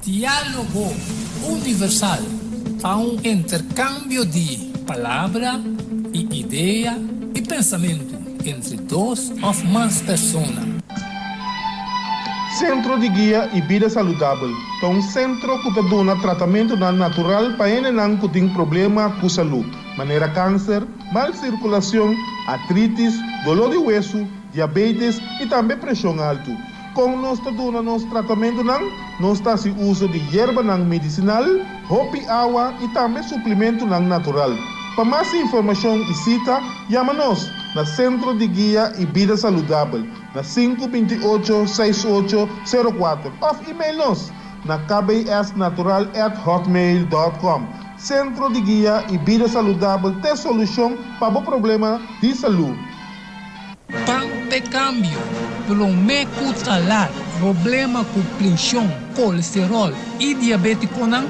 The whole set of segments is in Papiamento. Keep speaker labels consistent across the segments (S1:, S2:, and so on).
S1: Diálogo Universal ta un interkambio di palabra i idea i pensamentu entre dos òf mas persona.
S2: Sentro di Guia i Bida Saludabel ta un sentro ku ta duna tratamentunan natural pa hendenan ku tin problema ku salú, manera kanser, mal sirkulashon, artritis, doló di wesu, diabetes i tambe preshon altu. Kon nos ta duna nos tratamentunan? Nos ta hasi uso di yerbanan medisinal, hopi awa i tambe suplimentunan natural. Pa mas informashon i sita, yama nos na Sentro di Guia i Bida Saludabel na sinku 28 seis ocho sero kuater òf email nos na kbsnatural at hotmail dòt kòm. Sentro di Guia i Bida Saludabel t'e solushon pa bo problema di salú.
S1: Pan p'e kambio, promé ku ta lat. Problema ku prenshon, kolesteròl i diabétikonan,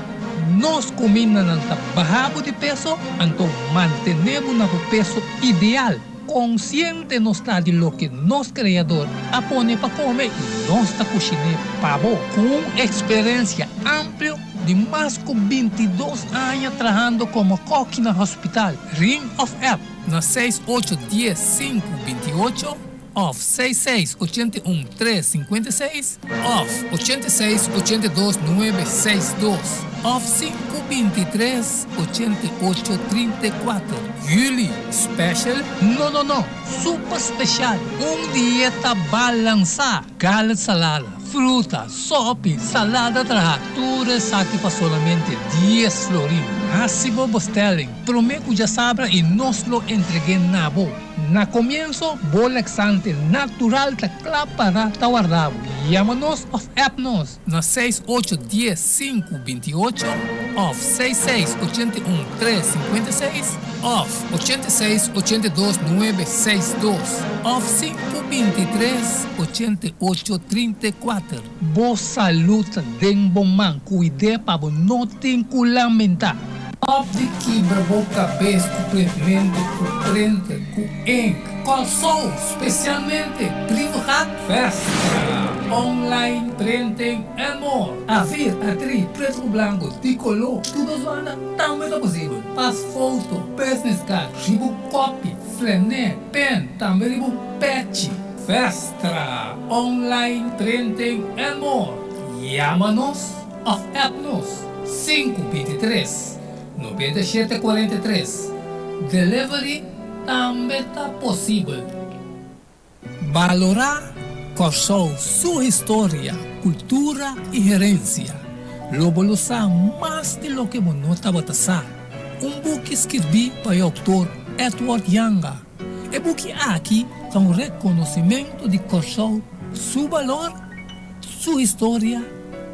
S1: nos kumindanan ta baha bo di peso, anto mantené bo na bo peso ideal. Konsiente nos ta di loke nos Kreador a pone pa kome i nos ta kushiné pa bo. Ku un eksperensia amplio di mas ku bintidos aña trahando komo kòki na hospital, Ring òf app. Na seis ocho dies sinku binti ocho òf seis seis 81 tres 56 òf 86 82 nuebe seis dos òf sinku 23 88 34. Juli special? No no no! Super special! Un dieta balansá! Garlic salada, fruta, sopi, salada traha, tur esaki pa solamente dies florin. Hasi bo bestelling prome ku djasabra i nos lo entreg'é na bo. Na komienso, bo laxante natural ta kla para ta warda bo. Yama nos òf app nos na seis ocho dies sinku 28 òf seis seis 81 tres 56 òf 86 82 nuebe seis dos òf sinku 23 88 34. Bo salú ta den bo man, kuid'é pa bo no tin ku lamentá. Stòp di kibra bo kabes ku printmentu, ku printer, ku ink. Kòrsou, spesialmente Brievengat, Festa, online printing and more. A-vier, A-drie, pretu ku blanku, di koló, tur dos banda tambe ta posibel. Pas foto, business card, riba un kopi, flené, pen, tambe riba un pechi. Festa, online printing and more. Yama nos òf app nos sinku 23 97 43. Delivery tambe ta posibel. Balorá Kòrsou su historia, kultura i herensia. Lo bo lo sa mas di loke bo no tabata sa. Un buki skirbí pa e outor Edward Janga. E buki aki ta un rekonosimentu di Kòrsou su balor, su historia,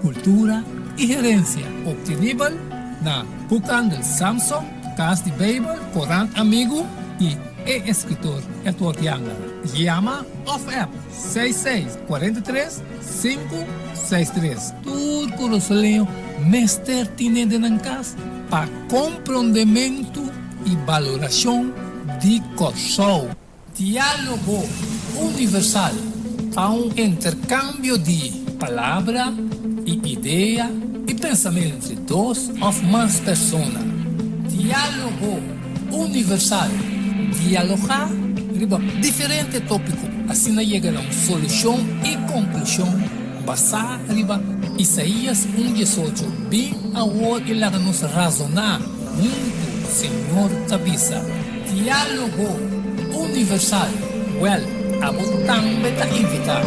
S1: kultura i herensia. Optenibel na Boekhandel Samson, Kas di Beibel, Korant Amigu i e eskritor Edward Janga. Yama òf app seis seis 43 sinku seis tres. Tur kurasoleño mester tine den nan kas pa komprondementu i balorashon di Kòrsou. Diálogo Universal ta un interkambio di palabra i idea i pensamentu entre dos òf mas persona. Diálogo Universal, dialogá riba diferente tópiko, asina yega na un solushon i konklushon basá riba Isaías un 18, Bin awor i laga nos razoná huntu, Señor ta bisa. Diálogo Universal, Wèl, abo tambe ta invitá.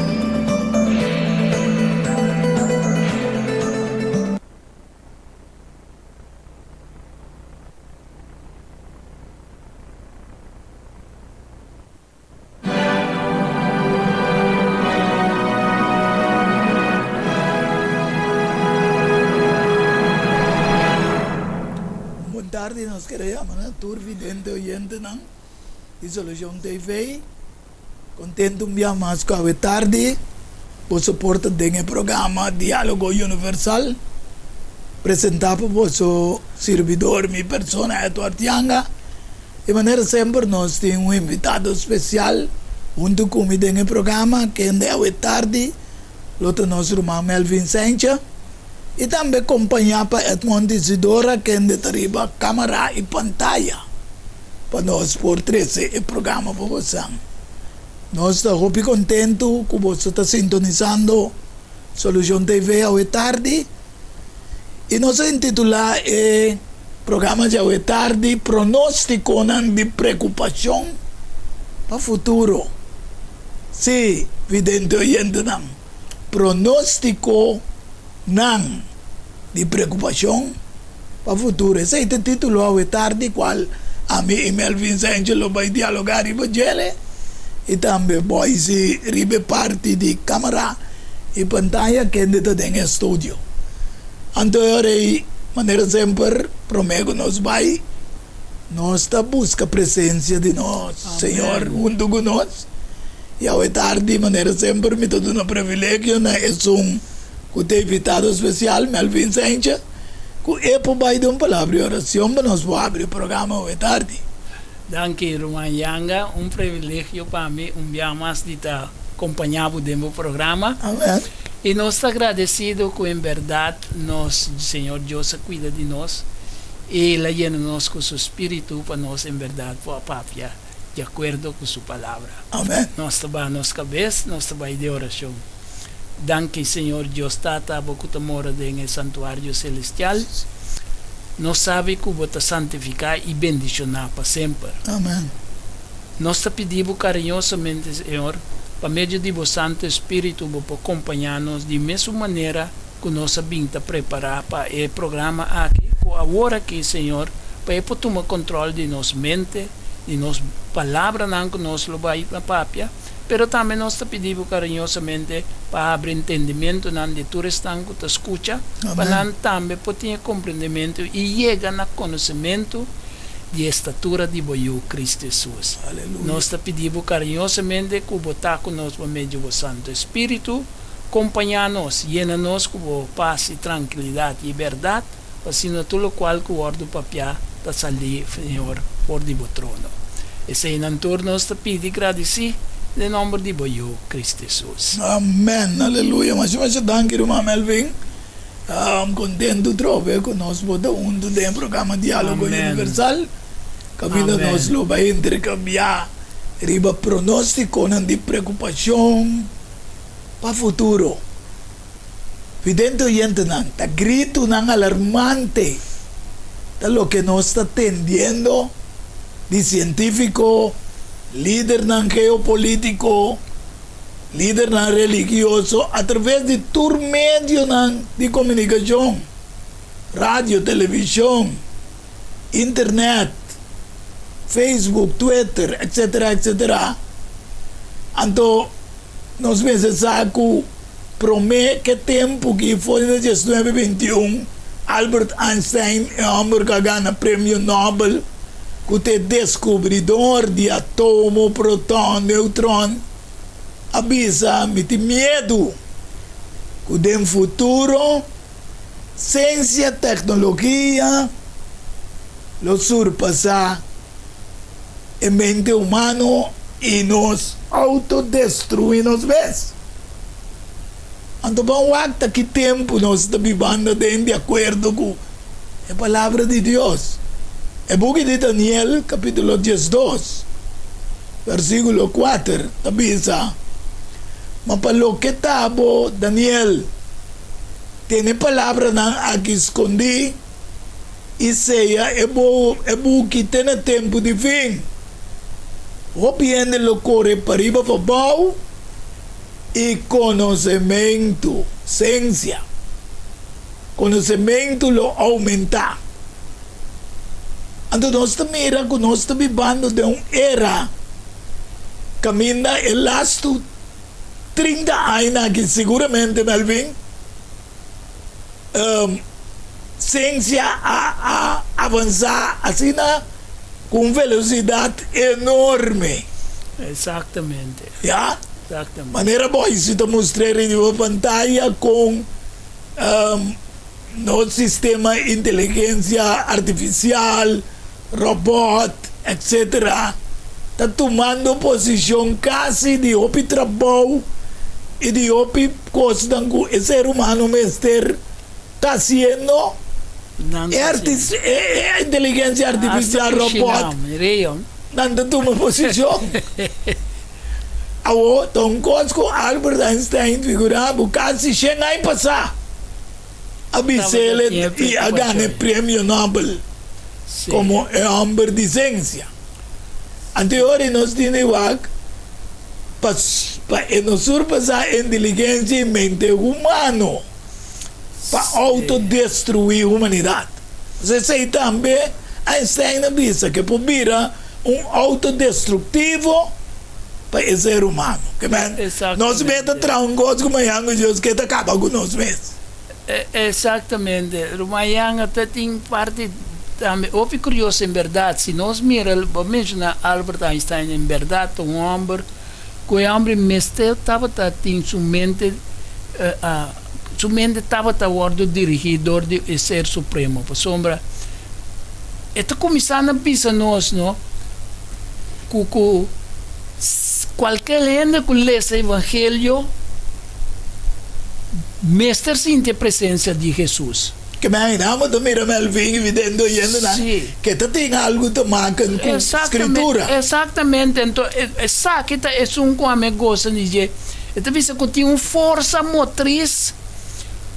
S3: Bon tardi nos kere yama na tur vidente oyentenan di Solucion TV. Contento un bia mas cu awe tardi boso por ta den e programa Dialogo Universal presenta pa boso sirbidor mi persona Edward Yanga. Di manera semper nos tin un invitado special hunto cu mi den e programa kende awe tardi lo ta nos ruman Melvin Sencha. I tambe kompañá pa Edmond Isidora kende ta riba kámara i pantaya pa nos por trese e programa pa bosan. Nos ta hopi kontentu ku boso ta sintonisando Solushon TV awe tardi i nos a intitulá e programa djawe tardi Pronóstikonan di Prekupashon pa Futuro. Sí, vidente oyentenan, Pronóstikonan di Prekupashon pa Futuro. Esei ta e título awe tardi kual ami i Melvin Sanchez lo bai dialogá riba djele i tambe Boyce riba e parti di kámara i pantaya kende ta den e studio. Anto e ora ei, manera semper, promé ku nos bai, nos ta buska presensia di nos Señor huntu ku nos. I awe tardi, manera semper, mi ta duna privilegio na esun ku ta invitado spesial, Melvin Sanchez, ku e por bai den un palabra di oracion pa nos por habri e programa awe tardi.
S4: Danki, ruman Yanga. Un privilegio pa mi un bia mas di ta kompañá bo den bo programa.
S3: Amen.
S4: I nos ta agradesido ku en bèrdat nos Señor Dios a kuida di nos i El a yena nos ku su spiritu pa nos en bèrdat por a papia di akuerdo ku su palabra.
S3: Amen.
S4: Nos ta baha nos kabes, nos ta bai den orashon. Danki, Señor Dios Tata, bo ku ta mora den e santuario selestial. Nos sabi ku bo ta santifiká i bendishoná pa semper.
S3: Amen.
S4: Nos ta pidi bo kariñosamente, Señor, pa medio di bo Santu Spiritu bo por kompañá nos di mesun manera ku nos a bin ta prepará pa e programa aki, ku awor aki, Señor, pa e por tuma kontròl di nos mente, di nos palabranan ku nos lo bai na papia, pero tambe nos ta pidi bo kariñosamente pa habri entendimentunan di tur esnan ku ta skucha, pa nan tambe por tin e komprendementu i yega na konosementu di e statura di bo Yu, Kristu Hesus. Nos ta pidi bo kariñosamente ku bo ta ku nos pa medio bo Santu Espíritu, kompañá nos, yena nos ku bo pas i trankilidat i bèrdat, pa asina tur lokual ku wòrdu papiá ta salí, Señor, for di bo trono. Eseinan tur nos ta pidi i gradisí den nòmber di bo Yu, Kristu Hesus.
S3: Amèn! Aleluya! Masha masha danki ruman Melvin. Kontentu trobe ku nos por ta huntu den e programa Diálogo Universal, kaminda nos lo bai interkambiá riba pronóstikonan di preokupashon pa futuro. Vidente oyentenan, ta gritunan alarmante ta loke nos ta tendiendo di sientífiko, lidernan geopolítiko, lidernan religioso atraves di tur medionan di komunikashon, radio, televishon, internet, Facebook, Twitter, etcetera, etcetera. Anto nos mester sa ku promé ke tempu ki for di diesnuebe bintiun Albert Einstein, e hòmber ku a gana premio Nobel, ku ta e deskubridor di atomo, proton, neutron, a bisa, Mi tin miedu ku den futuro siensia, teknologia lo surpasá e mente humano i nos outodestruí nos mes. Anto ban wak ta ki tempu nos ta bibando aden di akuerdo ku e Palabra di Dios. E buki di Daniel, kapítulo diesdos, versíkulo kuater, ta bisa, Ma pa loke ta bo, Daniel, tene e palabranan aki skondí i seya e buki te na tempu di fin. Hopi hende lo kore pariba pabou i konosementu, sensia. Konosementu lo oumentá. Anto nos ta mira ku nos ta bibando den un era kaminda e lastu 30 aña aki siguramente, Melvin, sensia a a avansá asina ku un velosidat enorme.
S4: Exactamente.
S3: Ya?
S4: Exactamente.
S3: Manera bo si ta mustr'é riba pantaya kon nos sistema inteligensia artifisial, robot, etcetera ta tumando posishon kasi di hopi trabou i di hopi kosnan ku e ser humano mester. Ta hasiendo
S4: Nan
S3: e
S4: ta
S3: artis
S4: haciendo.
S3: e inteligencia
S4: Hasta
S3: artificial
S4: cushina,
S3: robot
S4: Reyon.
S3: nan ta tuma posicion. Awo ta un cos cu Albert Einstein figura bo casi shen aña pasa a bisa
S4: Tabata
S3: el
S4: tin e
S3: y a gana e
S4: preocupacion.
S3: premio Nobel
S4: Sí.
S3: como e homber di ciencia. Anto e ora nos tin di wak pa pa e no surpasa e inteligencia y mente humano. Pa outodestruí humanidat. Pues esei tambe Einstein a bisa ku e por bira un outodestruktivo pa e ser humano. Ke men, nos mes ta traha un kos ku mañan ku Dios ke ta kaba ku nos mes.
S4: Exactamente. Ruman ta tin parti tambe hopi curioso en berdad. Si nos mira, bo menciona Albert Einstein, en berdad ta un homber cu e homber mester tabata tin su mente su mente tabata wordo dirigi door di e Ser Supremo, pasobra e ta cuminsa na bisa nos no cu cu cualkier hende cu lesa Evangelio mester sinti e presencia di Jesus.
S3: Ke mi ainda bo ta mira Melvin evidente oyentenan ke ta tin algu ta maken ku Skritura.
S4: Exactamente, enton esaki ta esun ku ami a gosa di dje. E ta bisa ku tin un forsa motris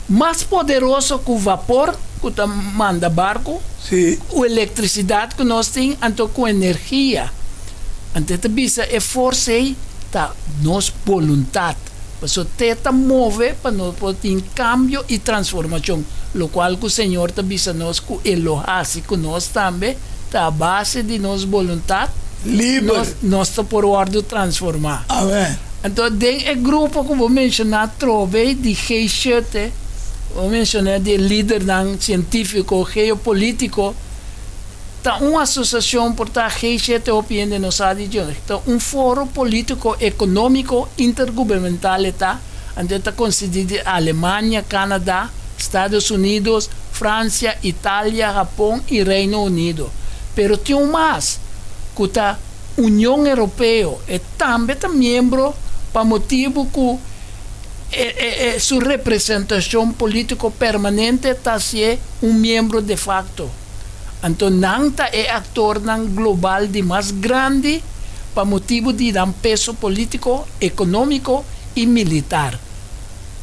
S4: mas poderoso ku vapor ku ta manda barku, ku elektrisidat ku nos tin, anto ku energia. Anto e ta bisa e forsa ei ta nos boluntat. Pasobra te ta move pa nos por tin kambio i transformashon, lokual ku Señor ta bisa nos ku E lo hasi ku nos tambe, ta a base di nos boluntat
S3: Liber.
S4: nos ta por wòrdu transformá.
S3: Amen.
S4: Anto den e grupo ku bo menshoná atrobe di G7, bo menshoná di e lidernan sientífiko, geopolítiko, Ta un asosiashon por ta G7 hopi hende no sa di dje. Ta un foro politico economico intergubernamental e ta, anto e ta consisti di Alemania, Canada, Estados Unidos, Francia, Italia, Japon y Reino Unido. Pero tin un mas, cu ta Union Europeo, e tambe ta miembro pa motibu cu e e su representacion politico permanente ta hacié un miembro de facto. Anto nan ta e aktornan global di mas grandi pa motibu di nan peso polítiko, ekonómiko i militar.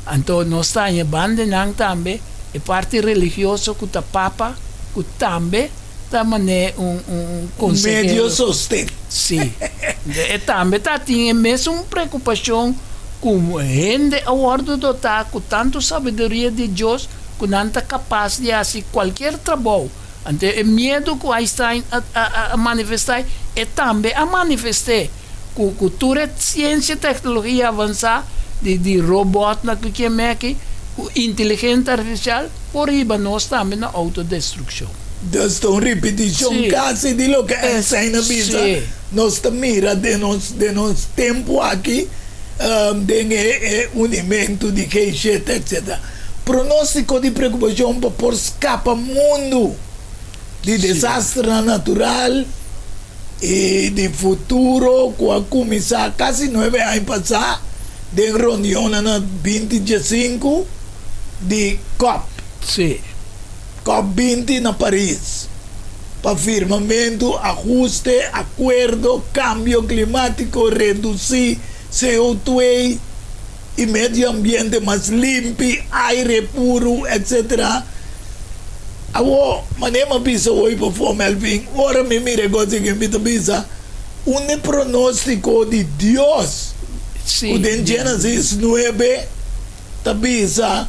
S4: Anto nos ta haña banda nan tambe e parti religioso ku ta papa ku tambe ta man'é un un konsehero.
S3: Medio sosten.
S4: Sí. E tambe ta tin e mesun preokupashon ku hende a wòrdu dotá ku tantu sabiduria di Dios ku nan ta kapas di hasi kualkier trabou. Anto e miedu ku Einstein a a manifestá e tambe a manifest'é ku ku tur e siensia i teknologia avansá di di robòtnan ku ke meki ku inteligente artifisial por hiba nos tambe na outodestrukshon.
S3: Dus ta un ripitishon kasi di loke Einstein a bisa. Nos ta mira den nos den nos tempu aki den e e unimentu di G7 etcetera. Pronóstiko di preokupashon pa por skapa mundu di desasternan natural i di futuro ku a kuminsá kasi nuebe aña pasá den reunionnan na binti diesinku di cop. Cop 20 na Paris pa firmamentu ahuste akuerdo kambio klimátiko redusí CO2 i medio ambiente mas limpi, aire puru, etc. Awor, manera mi a bisa hoy pafó, Melvin, ora mi mira e kos aki, mi ta bisa, un e pronóstiko di Dios ku den Génesis nuebe ta bisa,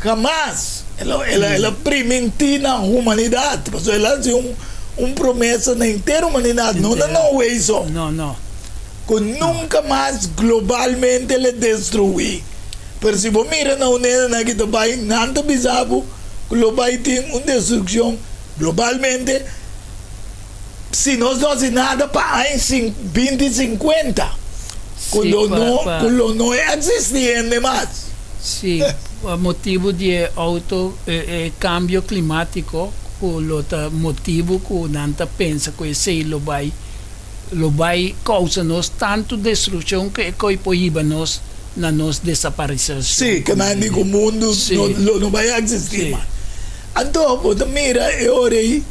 S3: hamas el a, el a, el a primintí na humanidat, pasobra el a hasi un, un promesa na henter humanidat, no na Noe so.
S4: No, no.
S3: Ku nunka mas globalmente lo destruí. Pero si bo mira na un hendenan ki ta bai, nan ta bisa bo ku lo bai tin un destrukshon globalmente si nos no hasi nada pa aña 2050, ku lo no ku lo no eksistí hende mas.
S4: Sí, pa motibu di e outo e kambio klimátiko ku lo ta motibu ku nan ta pensa ku esei lo bai Lo bai kousa nos tantu destrukshon ku e koi por hiba nos na nos desaparisashon.
S3: Sí, ke nan di ku mundu lo no bai eksistí mas. Anto bo ta mira e ora ei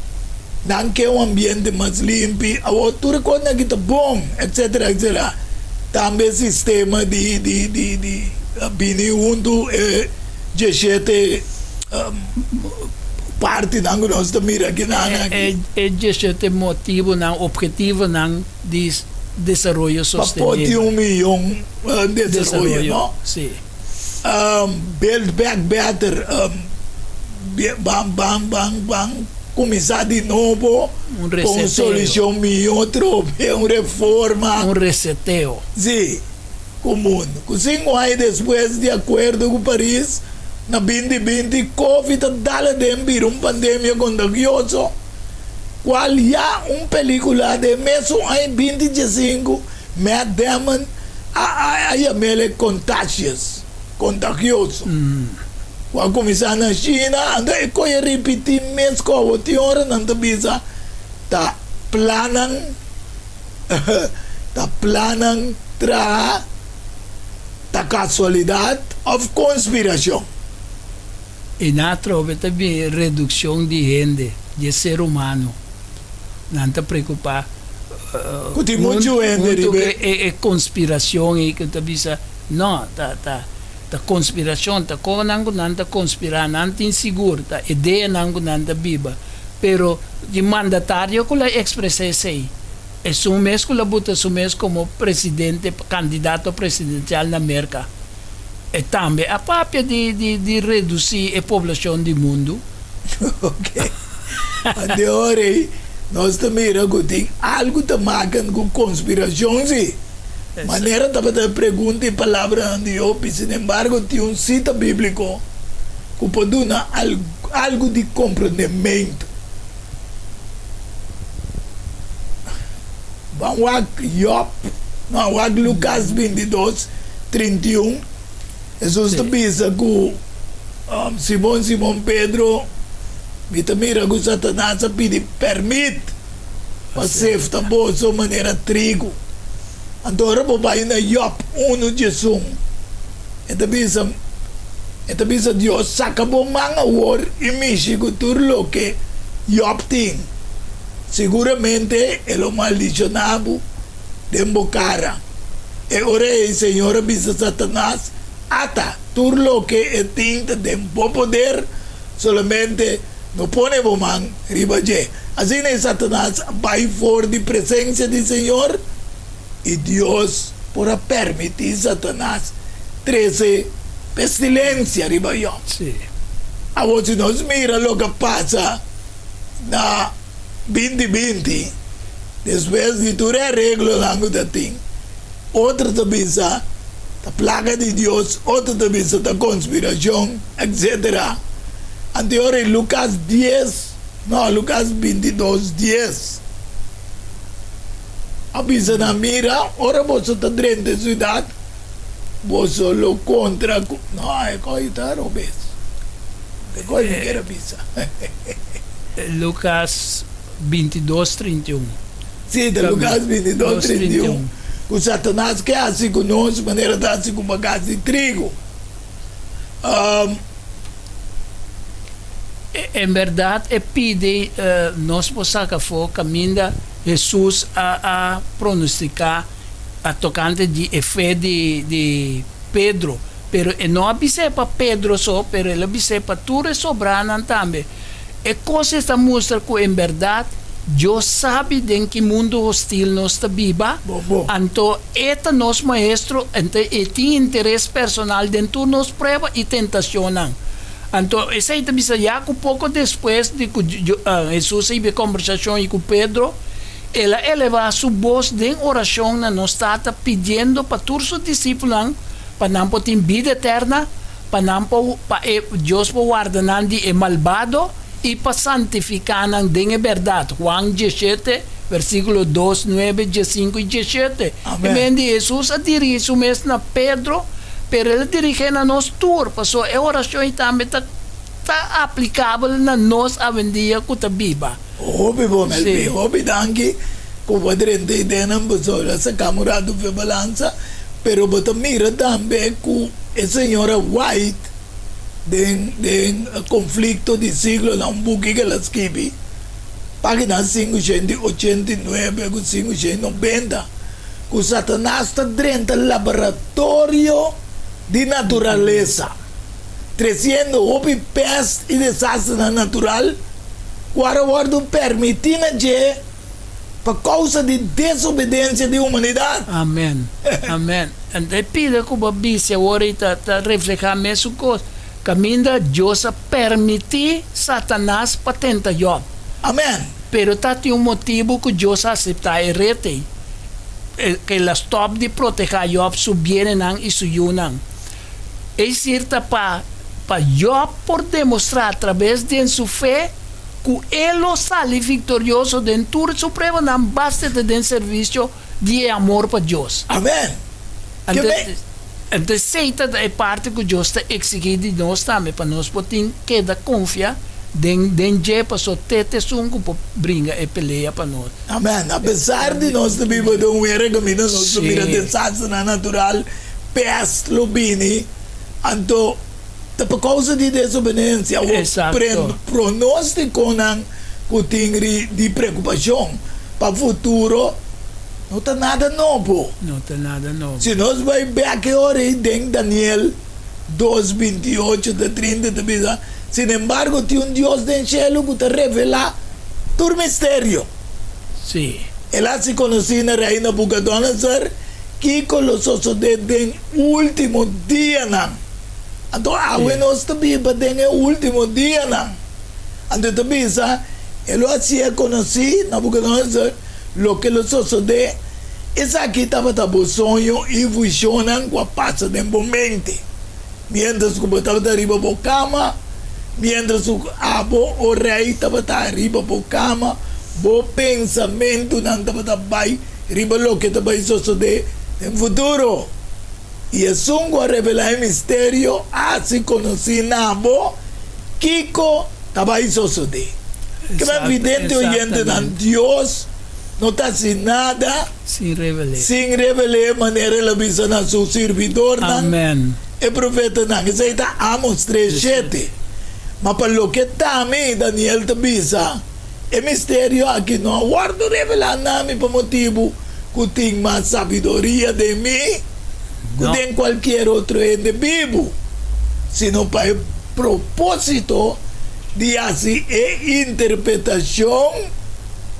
S3: nan ke un ambiente mas limpi, awor tur e kosnan aki ta bon, etsetera, etsetera. Tambe e sistema di di di di bini huntu e dieshete partinan ku nos ta mira akinan aki.
S4: E dieshete motibonan, obhetivonan di desaroyo
S3: Pa por tin
S4: sostenibel.
S3: un miyon desaroyo, no?
S4: Sí.
S3: Build back better, ban ban ban ban kuminsá di nobo
S4: Un
S3: ku un
S4: reseteo.
S3: solushon mihó trobe, un reforma.
S4: Un reseteo.
S3: Sí, ku mundu. Ku sinku aña despues di akuerdo ku Paris, na binti binti, Covid a dal aden bira un pandemia kontagioso, kual ya un pelikula den mesun aña binti diesinku, Matt Damon a a yam'el contagious, kontagioso. Ku a kuminsá na China, anto e koe a ripití mes kobo. Tin ora nan ta bisa ta plannan ta plannan traha, ta kasualidat òf konspirashon.
S4: I nan atrobe ta bin redukshon di hende, di e ser humano. Nan ta preokupá
S3: Ku tin muchu hende
S4: huntu
S3: riba
S4: ku e e konspirashon ei ku ta bisa, no, ta ta ta konspirashon, ta konan ku nan ta konspirá, nan tin sigur, ta ideanan ku nan ta biba. Pero di mandatario ku lo ekspresá esei, esun mes ku lo buta su mes komo presidente, kandidato presidensial na Merka. E tambe a papia di di di reduci e poblacion di mundu.
S3: Ok. Ante ora ei nos ta mira ku tin algu ta maken ku konspirashon si. Manera tabata e pregunta i palabranan di Job i sinembargo tin un sita bíbliko ku por duna algu di komprondementu. Ban wak Job, no, wak Lukas 22, 31. Hesus ta bisa ku Simon, Simon Pedro, mi ta mira ku Satanas a pidi pèrmit pa sefta boso manera trigu. Anto ora bo bai na Job unu diesun, e ta bisa, e ta bisa Dios, Saka bo man awor i mishi ku tur loke Job tin. Siguramente e lo maldishoná bo den bo kara. E ora ei Señor a bisa Satanas, Ata, tur loke e tin ta den bo poder, solamente no pone bo man riba dje. Asina ei Satanas a bai for di presensia di Señor, i Dios por a permití Satanas trese pestilensia riba Job. Awor si nos mira loke a pasa Na binti binti, despues di tur e areglonan ku ta tin, otro ta bisa ta plaka di Dios, otro ta bisa ta konspirashon, etsetera. Anto ora i Lukas dies, no, Lukas 22, dies, a bisa nan, Mira, ora boso ta drenta e siudat, boso lo kontra ku, no, e kos ta robes. E kos mi kier a bisa.
S4: Lukas 22, 31.
S3: Sí, ta Lukas 22, 31. Ku Satanas ke hasi ku nos manera ta hasi ku bagas di trigo.
S4: En bèrdat e pidi nos por saka afó kaminda Hesus a pronostiká a tokante di e fe di Pedro. Pero e no a bis'é pa Pedro so, pero el a bis'é pa tur e sobranan tambe. E kos ei ta mustra ku en bèrdat Dios sabi den ki mundu hostil nos ta biba, anto E ta nos Maestro, anto E tin interes personal den tur nos prueba i tentashonnan. Anto esei ta bisa ya ku poko despues di ku Hesus a hiba e kombersashon ei ku Pedro, El a elevá su bos den orashon na nos Tata pidiendo pa tur su disipelnan pa nan por tin bida eterna, pa nan por pa e Dios por warda nan di e malbado i pa santifiká nan den e bèrdat, Juan 17, versíkulo 2, 9, 15 i 17.
S3: Amèn.
S4: E men di Hesus a dirigí su mes na Pedro, pero el a dirigé na nos tur, pasobra e orashon ei tambe ta ta aplikabel na nos awendia ku ta biba.
S3: Hopi bon LP, hopi danki ku bo a drenta ideanan pasobra a saka un ratu fe balansa. Pero bo ta mira tambe ku e señora White den den Konflikto di Siglonan, un buki ku el a skibi, página 589 ku 590, ku Satanas ta drenta laboratorio di naturalesa, tresiendo hopi pèst i desasternan natural ku a wòrdu pèrmití na dje pa kousa di desobedensia di humanidat.
S4: Amen. Amen. Anto e pida ku bo a bisti awor ei ta ta reflehá mesun kos, kaminda Dios a permití Satanas pa tenta Jòb.
S3: Amen.
S4: Pero ta tin un motibu ku Dios a aseptá e ret ei, ku el a stòp di protehá Jòb su bienenan i su yunan. Ei sir ta pa pa Jòb por demostrá atrabes den su fe ku e lo sali viktorioso den tur su pruebanan basta ta den servisio di e amor pa Dios.
S3: Amen. Ke me.
S4: Anto esei ta e parti ku Dios ta eksigí di nos tambe, pa nos por tin keda konfia den den dje, pasobra te ta esun ku por bringa e pelea pa nos.
S3: Amen. Apesar di nos ta biba den un era kaminda nos ta mira desasternan natural, pèst lo bini, anto. Ta pa kousa di desobedensia awor pronóstikonan ku tin ri di preokupashon pa futuro no ta nada nobo.
S4: No ta nada nobo.
S3: Si nos bai bek e ora ei den Daniel dos, 28 te 30 ta bisa, Sinembargo tin un Dios den shelu ku ta revelá tur misterio.
S4: Sí.
S3: El a hasi konosí na rei Nabukodonosor kiko lo sosodé den último dianan. Anto awe nos ta biba den e último dianan. Anto e ta bisa, E lo hasié konosí, Nabukodonosor, loke lo sosodé. Esaki tabata bo soño i vishonnan ku a pasa den bo mente miéntras ku bo tabata riba bo kama, miéntras ku abo, o rei, tabata riba bo kama, bo pensamentunan tabata bai riba loke ta bai sosodé den futuro. I esun ku a revelá e misterio a hasi konosí na bo kiko ta bai sosodé. Kema vidente oyentenan, Dios no ta hasi nada
S4: sin
S3: revel'é manera el a bisa na su sirbidornan, e profetanan. Esei ta Amos 3:7. Ma pa loke ta mi, Daniel ta bisa, E misterio aki no a wòrdu revelá na mi pa motibu ku tin mas sabiduria den mi ku den kualkier otro hende bibu, sino pa e propósito di hasi e interpretashon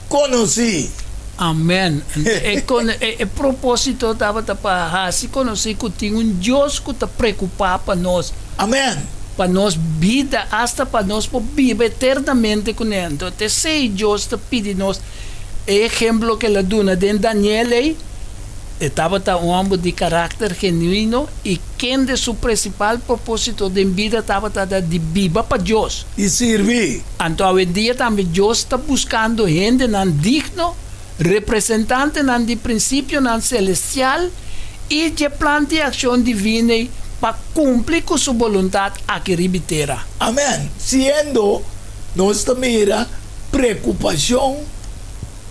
S3: konosí.
S4: Amèn. E propósito tabata pa hasi konosí ku tin un Dios ku ta preokupá pa nos.
S3: Amèn.
S4: Pa nos bida, asta pa nos por biba eternamente kuné. Anto ta esei Dios ta pidi nos. E ehemplo ku el a duna den Daniel ei, e tabata un hòmber di karakter genuino i kende su prinsipal propósito den bida tabata di biba pa Dios.
S3: I sirbi.
S4: Anto awendia tambe Dios ta buskando hendenan digno, representantenan di prinsipionan selestial i dje plan di akshon divino ei pa kumpli ku su boluntat aki riba tera.
S3: Amen. Siendo nos ta mira preokupashon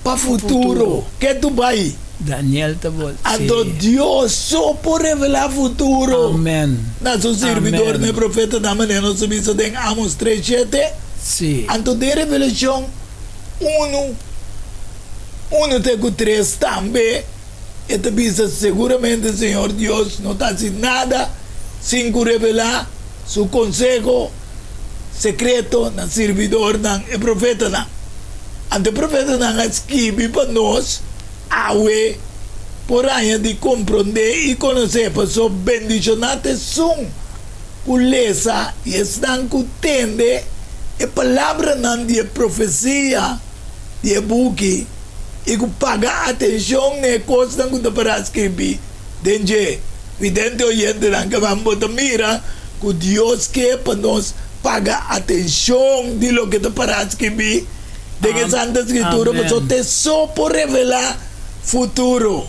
S3: pa futuro, ke tu bai?
S4: Daniel ta bol, si.
S3: Anto Dios so por revelá futuro
S4: Amen.
S3: na su sirbidornan
S4: Amen.
S3: e profetanan, manera nos a bisa den Amos 3:7.
S4: Si.
S3: Anto den Revelashon unu, unu te ku tres tambe e ta bisa seguramente Señor Dios no ta hasi nada sin ku revelá su konseho sekreto na sirbidornan e profetanan. Anto e profetanan a skibi pa nos awe por haña di komprondé i konosé, pasobra bendishoná ta esun ku lesa i esnan ku tende e palabranan di e profesia di e buki i ku paga atenshon na e kosnan ku ta pará skirbí den dje. Vidente oyentenan, kaman bo ta mira ku Dios ke pa nos paga atenshon di loke ta pará skirbí den e Santa Skritura, pasobra ta e so por revelá futuro.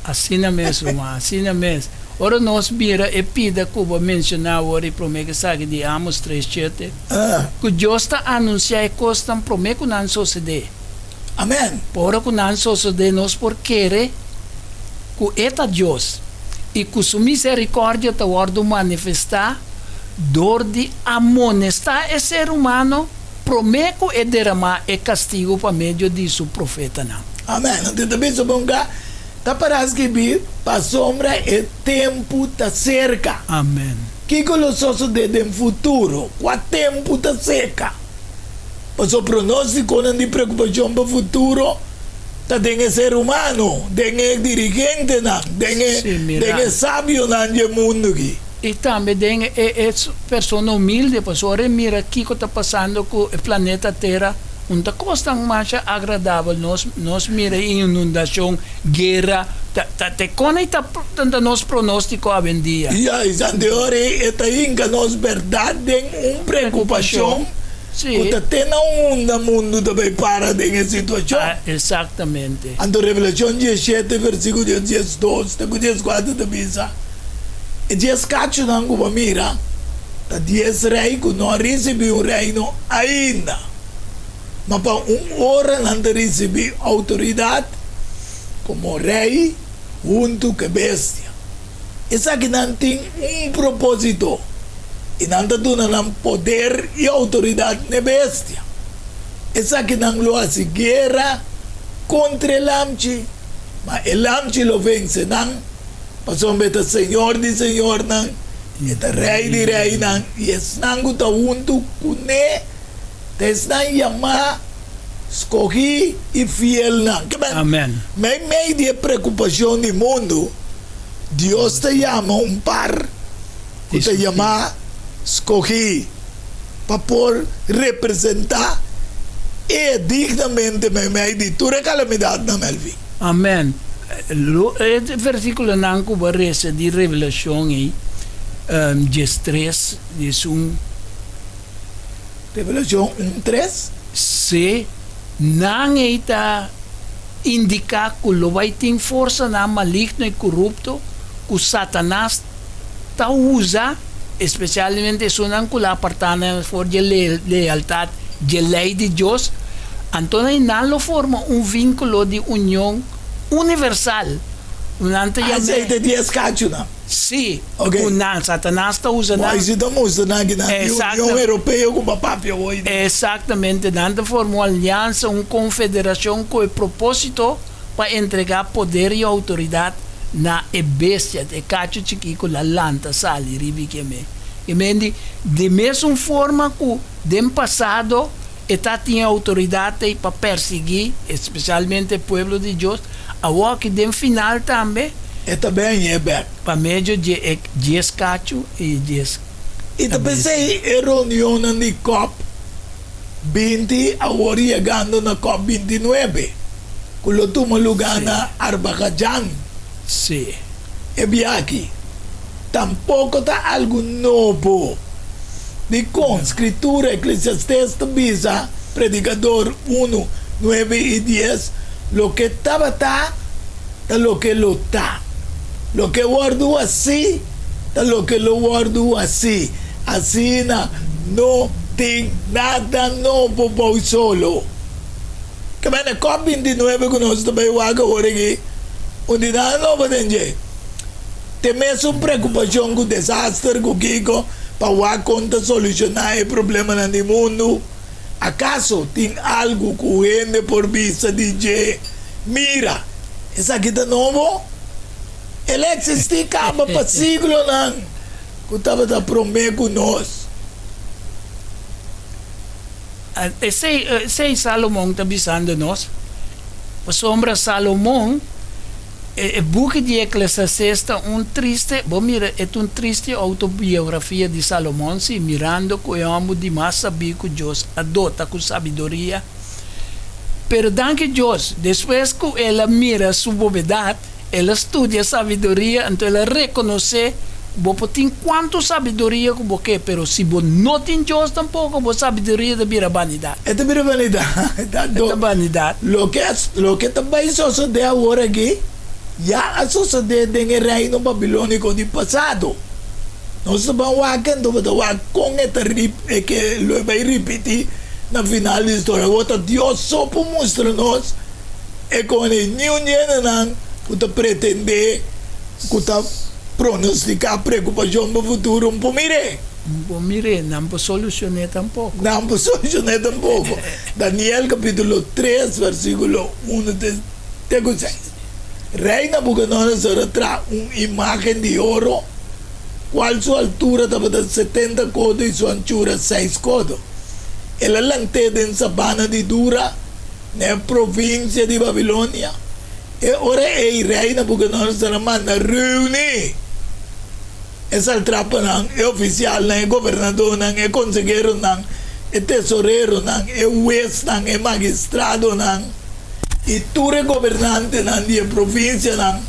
S4: Asina mes, ruman, asina mes. Ora nos mira e pida ku bo a menshoná awor i promé ku esaki di Amos 3:7, ku Dios ta anunsiá e kosnan promé ku nan sosodé.
S3: Amèn.
S4: Ora ku nan sosodé nos por kere ku e ta Dios. I ku su miserikòrdia ta wòrdu manifestá dor di amonestá e ser humano promé ku e deramá e kastigu pa medio di su profetanan.
S3: Amèn. Anto ta bisa bon ka ta pará skibí, Pasobra e tempu ta serka.
S4: Amèn.
S3: Kiko lo sosodé den futuro? Kua tempu ta serka? Pasobra pronóstikonan di preokupashon pa futuro ta den e ser humano, den e dirigentenan, den e
S4: Sí, mira.
S3: den e sabionan dje mundu aki.
S4: I tambe den e e persona humilde, pasobra ora e mira kiko ta pasando ku e planeta Tera, un ta kosnan masha agradabel. Nos nos mira inundashon, guera, ta ta te kon ei ta ta nos pronóstiko awendia.
S3: Ya, i Santi ora ei e ta hinka nos bèrdat den un preokupashon
S4: Sí.
S3: Ku ta te na unda mundu ta bai para den e situashon.
S4: Ah, exactamente.
S3: Anto Revelashon diesshete versíkulo 12 te ku 14 ta bisa, E dies kachunan ku bo mira ta dies rei ku no a risibí un reino ainda, ma pa un ora nan ta risibí outoridat komo rei huntu ku e bestia. Esakinan tin un propósito, i nan ta duna nan poder i outoridat n'e bestia. Esakinan lo hasi guera kontra e Lamchi, ma e Lamchi lo vense nan, pasobra e ta Señor di señornan i e ta Rei di reinan, i esnan ku ta huntu kuné ta esnan yamá, skohí i fielnan.
S4: Amèn.
S3: Meimei di e preokupashon di mundu, Dios ta yama un par ku ta yamá skohí pa por representá E dignamente meimei di tur e kalamidatnan, Melvin.
S4: Amèn. E versíkulonan ku bo a resa di Revelashon ei, 13, 11.
S3: Revelashon un, tres.
S4: Sí, nan ei ta. Indiká ku lo bai tin forsanan maligno i korupto ku Satanas ta usa, espesialmente esunnan ku lo apartá nan for dje lealtat dje lei di Dios, anto nan lo forma un vínkulo di union universal. Nan ta yam'é.
S3: Esei ta dies kachunan.
S4: Sí, ku nan, Satanas ta usa nan.
S3: Bo si ta mustra nan ki nan di Union Europeo ku bo papia hoy di.
S4: Exactamente, nan ta forma un aliansa, un confederacion ku e proposito pa entrega poder i autoridad na e bestia, e kachu chikí ku la lanta sali riba i keme. I men di, di mesun forma ku den pasado e ta tin e autoridad ei pa persiguí especialmente e pueblo di Dios, awoki den final tambe.
S3: E ta ben e bek.
S4: Pa medio dje e djes kachu i djes
S3: I ta
S4: kabesa.
S3: p'esei e reunionnan di cop 20 awor yegando na cop 29 ku lo tuma lugá
S4: Sí.
S3: na Arbagajan.
S4: Sí.
S3: E biaha tampoko ta algu nobo. Dikon? Skritura Eklesiastes ta bisa, Predikador unu, nuebe i dies, Loke tabata, ta loke lo ta. Loke wòrdu hasí, ta loke lo wòrdu hasí. Asina no tin nada nobo bou solo. Ke bende cop 29 ku nos ta bai wak awor aki, un di nada nobo den dje. Te mesun preokupashon ku desaster ku kiko pa wak kon ta solushoná e problemanan di mundu. Akaso tin algu ku hende por bisa di dje, Mira, esaki ta nobo? El a eksistí kaba pa siglonan ku tabata promé ku nos.
S4: Esei, esei Salomon ta bisando nos, pasobra Salomon. E buki di Eklesiastes ta un triste, bo mira, e ta un triste outobiografia di Salomon, sí, mirando ku e hòmber di mas sabí ku Dios a dota ku sabiduria. Pero danki Dios, despues ku el a mira su bobedat, el a studia sabiduria, anto el a rekonosé ku bo por tin kuantu sabiduria ku bo ke, pero si bo no tin Dios tampoko, bo sabiduria ta bira banidat.
S3: E ta bira banidat.
S4: E ta banidat.
S3: Loke a loke ta bai sosodé awor aki ya a sosodé den e reino babilóniko di pasado. Nos ta ban wak anto bo ta wak kon e ta rip e ke lo e bai ripití na final di historia. Awor ta Dios so por mustra nos e kon ei niun di hendenan ku ta pretendé ku ta. pronostiká preokupashon pa futuro, N por mir'é.
S4: N por mir'é, nan por solushon'é tampoko.
S3: Nan por solushon'é tampoko. Daniel kapítulo tres, versíkulo unu te te ku seis. Rei Nabukodonosor a traha un imágen di oro, kual su altura tabata setenta kodo i su anchura seis kodo. El a lant'é den sabana di Dura, na e provinsia di Babilonia. E ora ei rei Nabukodonosor a manda reuní e saltrapanan, e ofisialnan, e gobernadónan, e konseheronan, e tesoreronan, e huesnan, e magistradonan i tur e gobernantenan di e provinsianan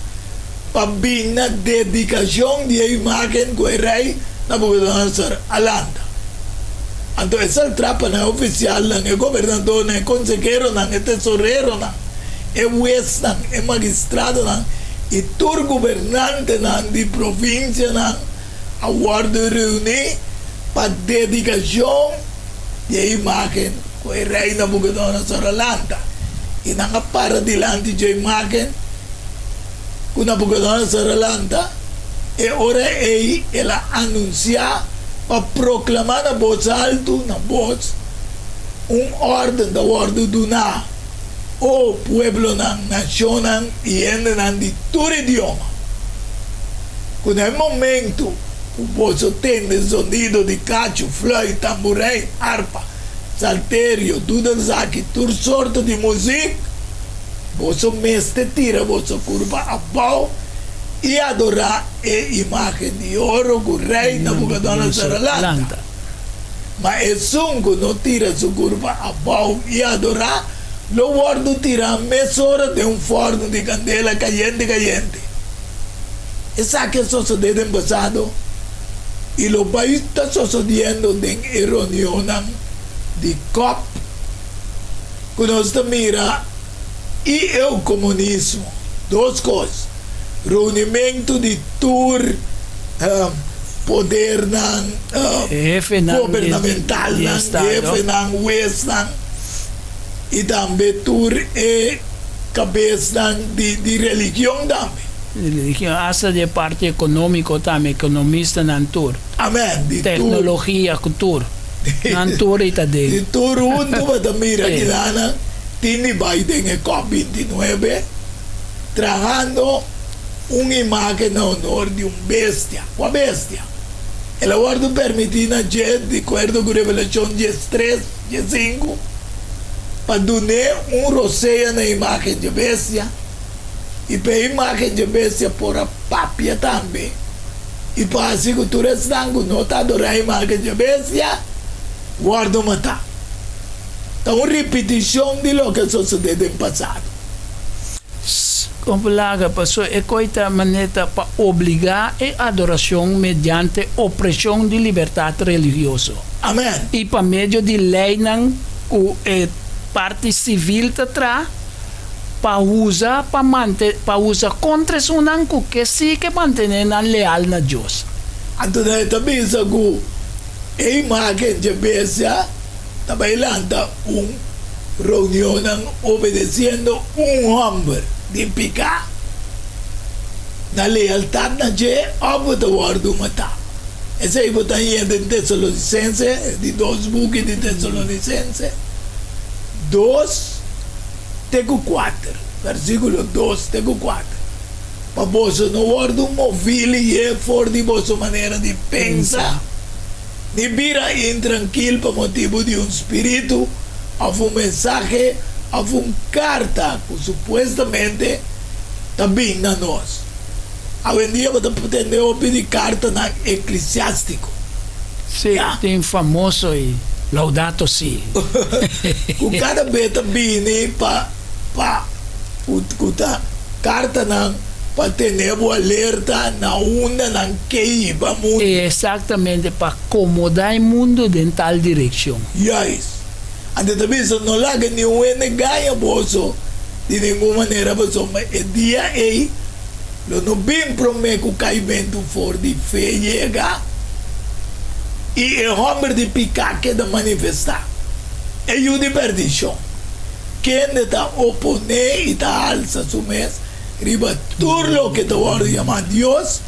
S3: pa bin na dedikashon di e imágen ku e rei Nabukodonosor a lanta. Anto e saltrapanan, e ofisialnan, e gobernadónan, e konseheronan, e tesoreronan, e huesnan, e magistradonan i tur gobernantenan di provinsianan a wòrdu reuní pa dedikashon di e imágen ku e rei Nabukodonosor a lanta. I nan a para dilanti dje imágen ku Nabukodonosor a lanta. E ora ei el a anunsiá pa proklamá na bos altu, na bos, Un órden ta wòrdu duná. O pueblonan, nashonnan i hendenan di tur idioma, ku na e momentu ku boso tende zonido di kachu, fluit, tamburein, arpa, salterio, dudelzak i tur sorto di muzik, boso mester tira boso kurpa abou i adorá e imágen di oro ku Rei Nabukodonosor a lanta. Ma esun ku no tira su kurpa abou i adorá, lo wòrdu tirá mesora den un fòrnu di kandela kayente kayente. Esaki a sosodé den pasado i lo bai ta sosodiendo den e reunionnan di cop ku nos ta mira i e komunismo. Dos kos, reunimentu di tur podernan gobernamentalnan, hefenan, huesnan i tambe tur e kabesnan di religion tambe.
S4: Di religion, asta di e parti ekonómiko tambe, ekonomistanan tur.
S3: Amen, di
S4: tur. Teknologia ku tur, nan tur i ta den.
S3: Di tur huntu bo ta mira kilanan tin di bai den e cop 29 trahando un imagen na honor di un bestia. Kua bestia? El a wòrdu permití na dje, di kuerdo ku Revelashon diestres, diesinku, pa dun'é un rosea na imagen dje bestia, i pa e imagen dje bestia por a papia tambe, i pa hasi ku tur esnan ku no ta adorá e imagen dje bestia wòrdu matá. Ta un ripitishon di loke a sosodé den pasado.
S4: Kon por laga paso e koi ta manera pa obligá e adorashon mediante opreshon di libertat religioso.
S3: Amen.
S4: I pa medio di leinan ku e parti sivil ta traha pa usa pa mante pa usa kontra esunnan ku ke si ke mantené nan leal na Dios.
S3: Anto nan e ta bisa ku e imágen dje bestia ta bai lanta un reunionnan obedeciendo un homber di pica na lealtad na dje of bo ta wordo mata. Esey bo ta haña den Tesalonicense, e di dos buki di Tesalonicense, dos te cu cuater, versiculo dos te cu cuater, Pa boso no wordo movi lihe for di boso manera di pensa. Ni bira intrankil pa motibu di un spiritu òf un mensahe òf un karta ku supuestamente ta bin na nos. Awendia bo ta tende hopi di kartanan eklesiástiko.
S4: Sí, tin famoso i Laudato Si.
S3: Ku kada be ta bini pa pa ku ta kartanan pa tene bo alerta na unda nan ke hiba mundu.
S4: Exactamente, pa acomoda e mundu den tal direccion.
S3: Juist. Anto ta bisa, no laga niun hende gaña boso di ningun manera, pasobra e dia ei lo no bin prome ku kaimentu for di fe yega i e homber di piká keda manifestá, e yu di perdishon, kende ta oponé i ta halsa su mes riba tur loke ta wòrdu yamá Dios.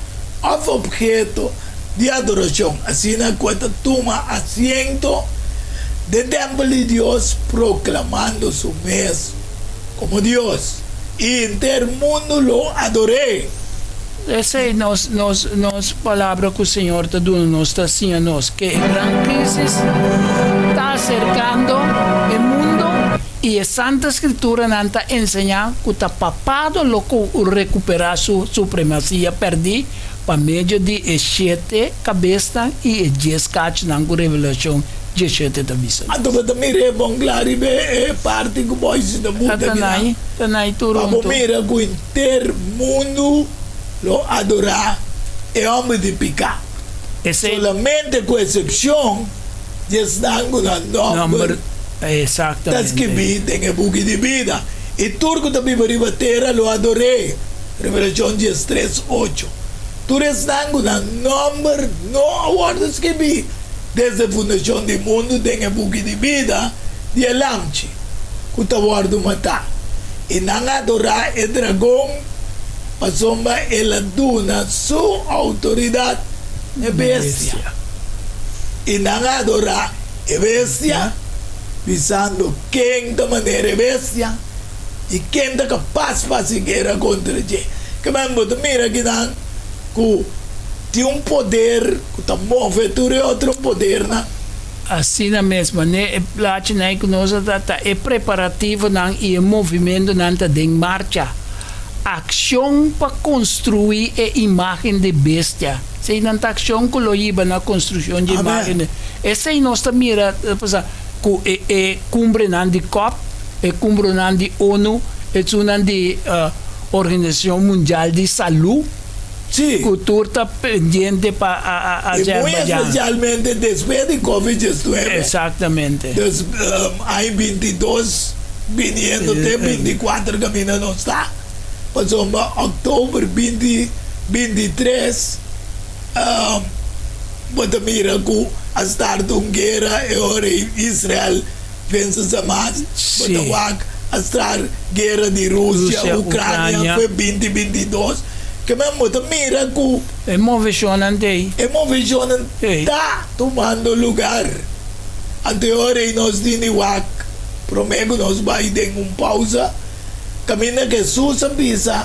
S3: òf opheto di adorashon, asina ku e ta tuma asiento den tèmpel di Dios proklamando su mes komo Dios, i henter mundu lo ador'é.
S4: Esei nos nos nos palabra ku Señor ta duna nos ta siña nos ke e gran krisis ta aserkando e mundo i e Santa Skrituranan ta enseñá ku ta papado lo ku rekuperá su supremasia pèrdí pa medio di e shete kabesnan i e dies kachunan ku Revelashon diesshete ta bisa nos.
S3: Anto bo ta mira e bon kla riba e parti ku boys ta buta akinan,
S4: Ta nai tur
S3: pa bo
S4: huntu.
S3: mira ku henter mundu lo adorá e hòmber di piká,
S4: Esei.
S3: solamente ku eksepshon di esnan ku nan nòmber
S4: Nòmber,
S3: ta
S4: exactamente.
S3: skibí den e buki di bida. I tur ku ta biba riba tera lo ador'é. Revelashon diestres, ocho. Tur esnan ku nan nòmber no a wòrdu skibí desde fundashon di mundu den e buki di bida di e Lamchi ku ta wòrdu matá, i nan a adorá e dragon pasobra el a duna su outoridat n'e bestia. I nan a adorá e bestia, bisando, Ken ta manera e bestia? I ken ta kapas pa hasi guera kontra dje? Kimen bo ta mira kinan ku tin un poder ku ta move tur e otro podernan?
S4: Asina mes, manera e plachinan ei ku nos a ta, ta e preparativonan i e movimentonan ta den marcha. Akshon pa konstruí e imágen di bestia. Eseinan ta akshon ku lo hiba na konstrukshon dje imágen di. Esei nos ta mira ta pasa ku e e kumbrenan di cop, e kumbronan di ONU, esunnan di Organisashon Mundial di Salú.
S3: Sí.
S4: Ku tur ta pendiente pa
S3: I muy
S4: Azerbaijan.
S3: especialmente despues di Covid diesnuebe.
S4: Exactamente.
S3: Dus aña bintidos biniendo te binticuater caminda nos ta. Pasobra october binti bintitres bo ta mira ku a start un guera e ora Israel venses Hamas. Bo ta wak a start guera di Rusia, Ucrania fue binti bintidos. Ke men bo ta mira ku.
S4: E moveshonnan t'ei.
S3: E moveshonnan ta tumando lugar. Anto e ora ei nos tin di wak promé ku nos bai den un pausa. Kaminda Hesus a bisa,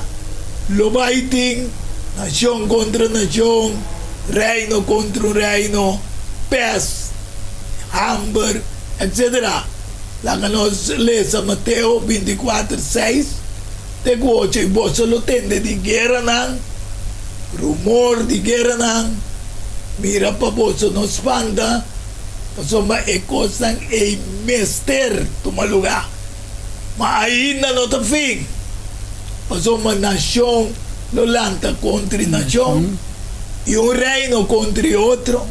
S3: Lo bai tin nashon kontra nashon, reino kontra un reino, pèst, hamber, etsetera. Laga nos lesa Mateo bintikuater, seis te ku ocho, I boso lo tende di gueranan, rumor di gueranan, mira pa boso no spanta, pasobra e kosnan ei mester tuma lugá. Ma ainda no ta fin, pasobra nashon lo lanta kontra nashon i un reino kontra otro,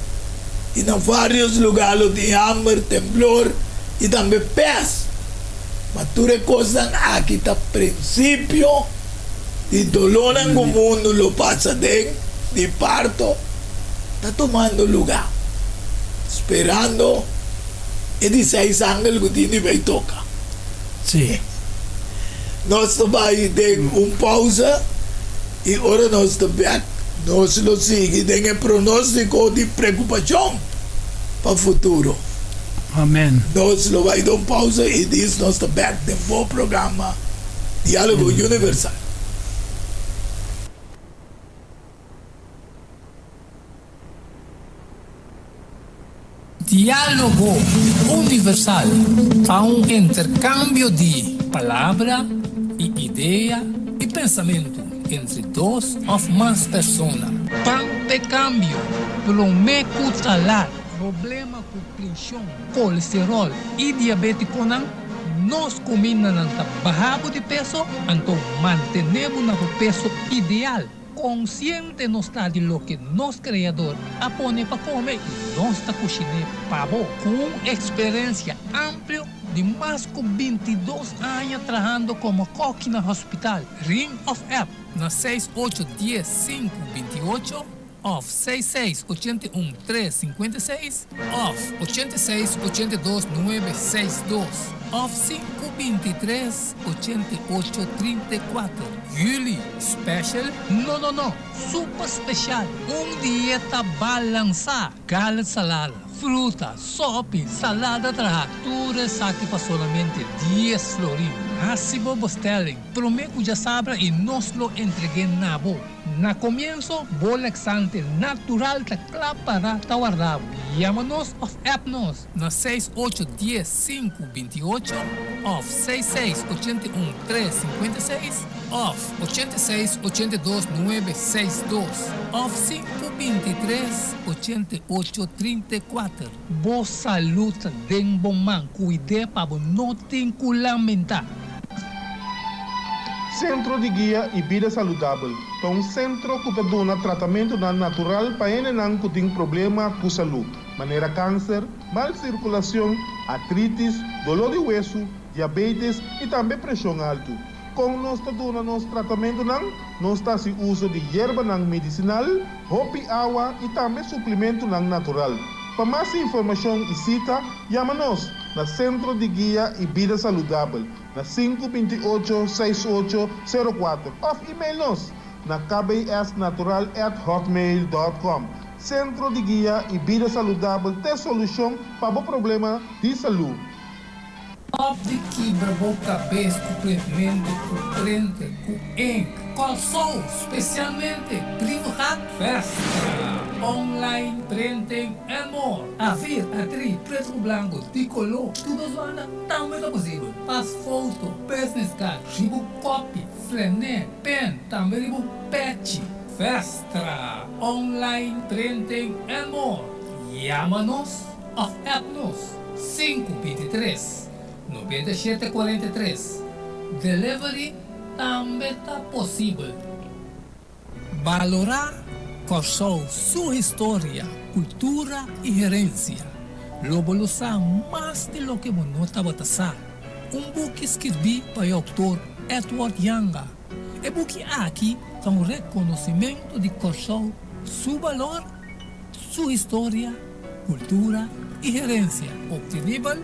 S3: i na vários lugá lo tin hamber, temblor i tambe pèst. Ma tur e kosnan aki ta prinsipio di dolónan ku mundu lo pasa den di parto ta tumando lugá, sperando. E di seis angel ku tin di bai toka.
S4: Sí.
S3: Nos ta bai den un pausa i ora nos ta bek nos lo sigui den e pronóstiko di preokupashon pa futuro.
S4: Amen.
S3: Nos lo bai den un pausa i dis nos ta bek den bo programa Diálogo Universal.
S1: Diálogo Universal ta un interkambio di palabra i idea i pensamentu entre dos òf mas persona. Pan p'e kambio, promé ku ta lat. Problema ku preshon, kolesteròl i diabétikonan, nos kumindanan ta baha bo di peso, anto mantené bo na bo peso ideal. Konsiente nos ta di loke nos Kreador a pone pa kome i nos ta kushiné pa bo. Ku un eksperensia amplio di mas ku bintidos aña trahando komo kòki na hospital, ring òf app na seis ocho dies sinku binti ocho òf seis seis ochenta i un tres sinkuenta i seis òf ochenta i seis ochenta i dos nuebe seis dos. Òf 5 23 88 34. Juli, special? No no no, super special! Un dieta balansá, garlic salada, fruta, sopi, salada trahá, tur esaki pa solamente dies florin. Hasi bo bestelling promé ku djasabra i nos lo entreg'é na bo. Na komienso, bo laxante natural ta kla pará ta warda bo. Yama nos òf app nos na seis ocho dies sinku binti ocho òf seis seis ochenta i un tres sinkuenta i seis òf ochenta i seis ochenta i dos nuebe seis dos òf sinku binti tres ochenta i ocho trinta i kuater. Bo salud ta den bo man, kuid'é pa bo no tin ku lamentá.
S2: Sentro di Guia i Bida Saludabel ta un sentro ku ta duna tratamentunan natural pa hendenan ku tin problema ku salú, manera kanser, mal sirkulashon, artritis, doló di wesu, diabetes i tambe preshon altu. Kon nos ta duna nos tratamentunan? Nos ta hasi uso di yerbanan medisinal, hopi awa i tambe suplimentunan natural. Pa mas informashon i sita, yama nos na Sentro di Guia i Bida Saludabel na sinku binti ocho seis ocho sero kuater òf email nos na kbsnatural at hotmail dòt kòm. Sentro di Guia i Bida Saludabel t'e solushon pa bo problema di salú.
S1: Stop di kibra bo kabes ku printmento, ku printer, ku ink. Kòrsou, spesialmente Brievengat Festa, online printing and more. Afir, atri, pretu ku blanku, di koló, tur dos banda. Tambe ta posibel pas foto, business card, riba un kopi, flené, pen, tambe riba un pechi. Vestra, online printing and more. Yama nos of app nos sinku bintitres, noventa i shete kuarenta i tres. Delivery tambe ta posibel. Balorá Kòrsou su historia, kultura i herensia. Lo bo lo sa mas di loke bo no tabata sa. Un buki skirbí pa e outor Edward Janga. E buki aki ta un rekonosimentu di Kòrsou su balor, su historia, kultura i herensia. Optenibel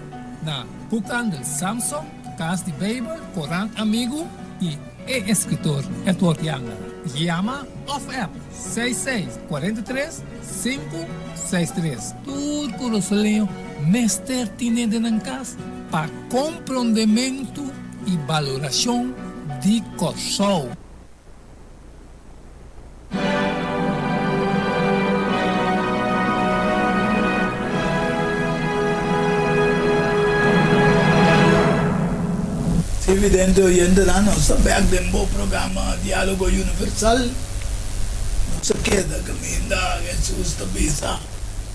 S1: na Boekhandel Samson, Kas di Beibel, Korant Amigu i E eskritor Edward Janga. Yama òf app seis seis kuarenta i tres sinku seis tres. Tur kurasoleño mester tine den nan kas pa komprondementu i balorashon di Kòrsou.
S3: Si vidente oyentenan nos ta bek den bo programa Dialogo Universal. Nos a keda kaminda Hesus ta bisa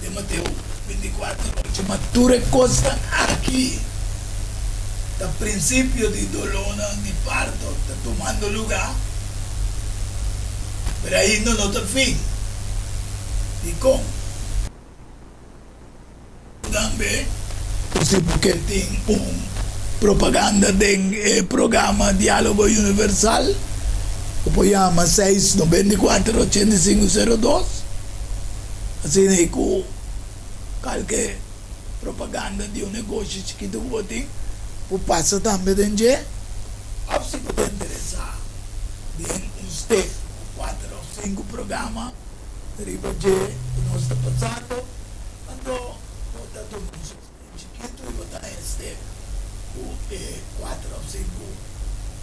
S3: den Mateo bintikuater ocho, Ma tur e kosnan aki ta prinsipio di dolónan di parto ta tumando lugá, pero ainda no ta fin. Dikon? Tambe ku si bo ke tin un propaganda den e programa Diálogo Universal, bo por yama seis noventa i kuater ochenta i sinku sero dos. Asina ei ku kalke propaganda di un negoshi chikitu ku bo tin por pasa tambe den dje. Òf si bo ta interesá den un stek ku kuater òf sinku programa riba dje ku nos ta pasando, anto bo ta duna un sosten chikitu i bo ta haña stek ku e kuater òf sinku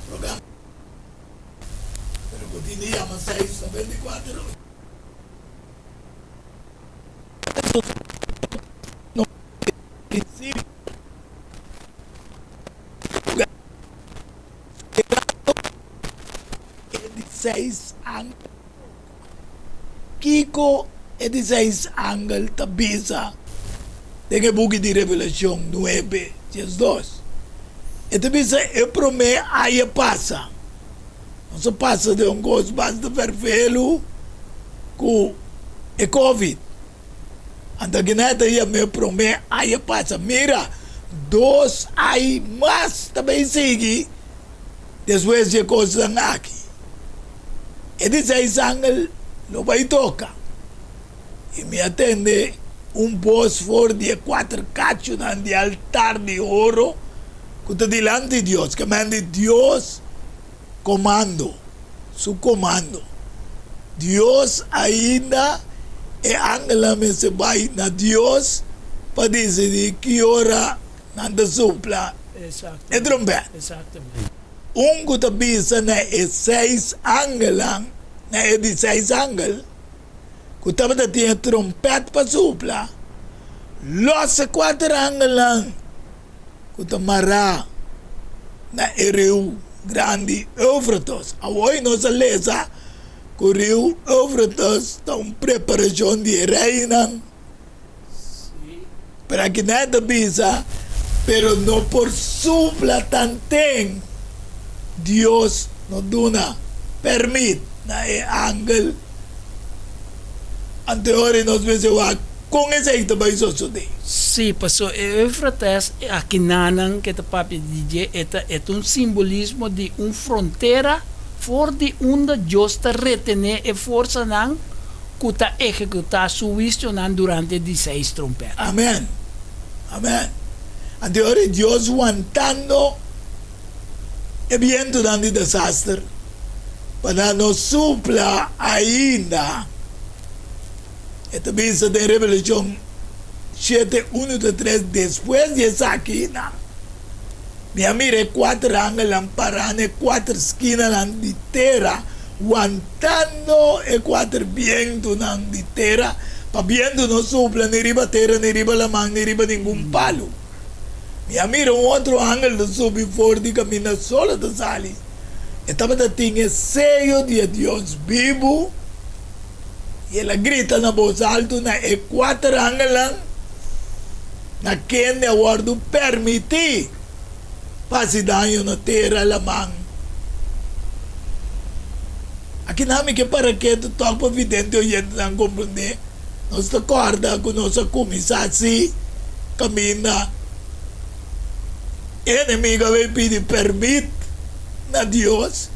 S3: programa. Pero bo tin di yama seis noventa i kuater. E di seis angel toka. Kiko e di seis angel ta bisa den e buki di Revelashon nuebe diesdos? E ta bisa e promé aya pasa. Nos a pasa den un kos basta ferfelu ku e covid. Anto kina ta yama e promé ai a pasa. Mira, dos ai mas ta bay sigui despues di e kosnan aki. E di seis angel lo bay toka. I mi a tende un bos for di e kuater kachunan di altar di oro. ku ta dilanti Dios, ke men di Dios komando, su komando. Dios ainda e angelnan mester bai na Dios pa disidí ki ora nan ta supla e trompèt. Un ku ta bisa na e seis angelnan, na e di seis angel, ku tabata tin e trompèt pa supla, Lòs e kuater angelnan ku ta mará na e riu grandi Eufrates. Awor nos a lesa ku riu Eufrates ta un preparashon di e reinan. Pero aki nan ta bisa, Pero no por supla tanten Dios no duna permit na e angel. Anto e ora nos mester wak kon esei ta bai sosodé.
S4: Sí, pasobra e Eufrates akinanan ke ta papia di dje e ta e ta un simbolismo di un frontera for di unda Dios ta retené e forsanan ku ta ehekutá su huisionan durante di seis trompèt.
S3: Amèn. Amèn. Anto e ora e Dios wantando e bientunan di desaster pa nan no supla ainda. E ta bisa den Revelashon shete, unu te tres, Despues di esakinan, mi a mira e kuater angelnan pará na e kuater skinanan di tera, wantando e kuater bientunan di tera, pa bientu no supla ni riba tera, ni riba laman, ni riba ningun palu. Mi a mira un otro angel ta subi for di kaminda solo ta sali. E tabata tin e seyo di e Dios bibu, i el a grita na bos altu na e kuater angelnan, na kende a wòrdu permití pa hasi daño na tera, laman. Akinan mi ke para ketu tòg pa vidente oyentenan komprondé. Nos ta kòrda ku nos a kuminsá hasi kaminda e enemigu a bai pidi pèrmit na Dios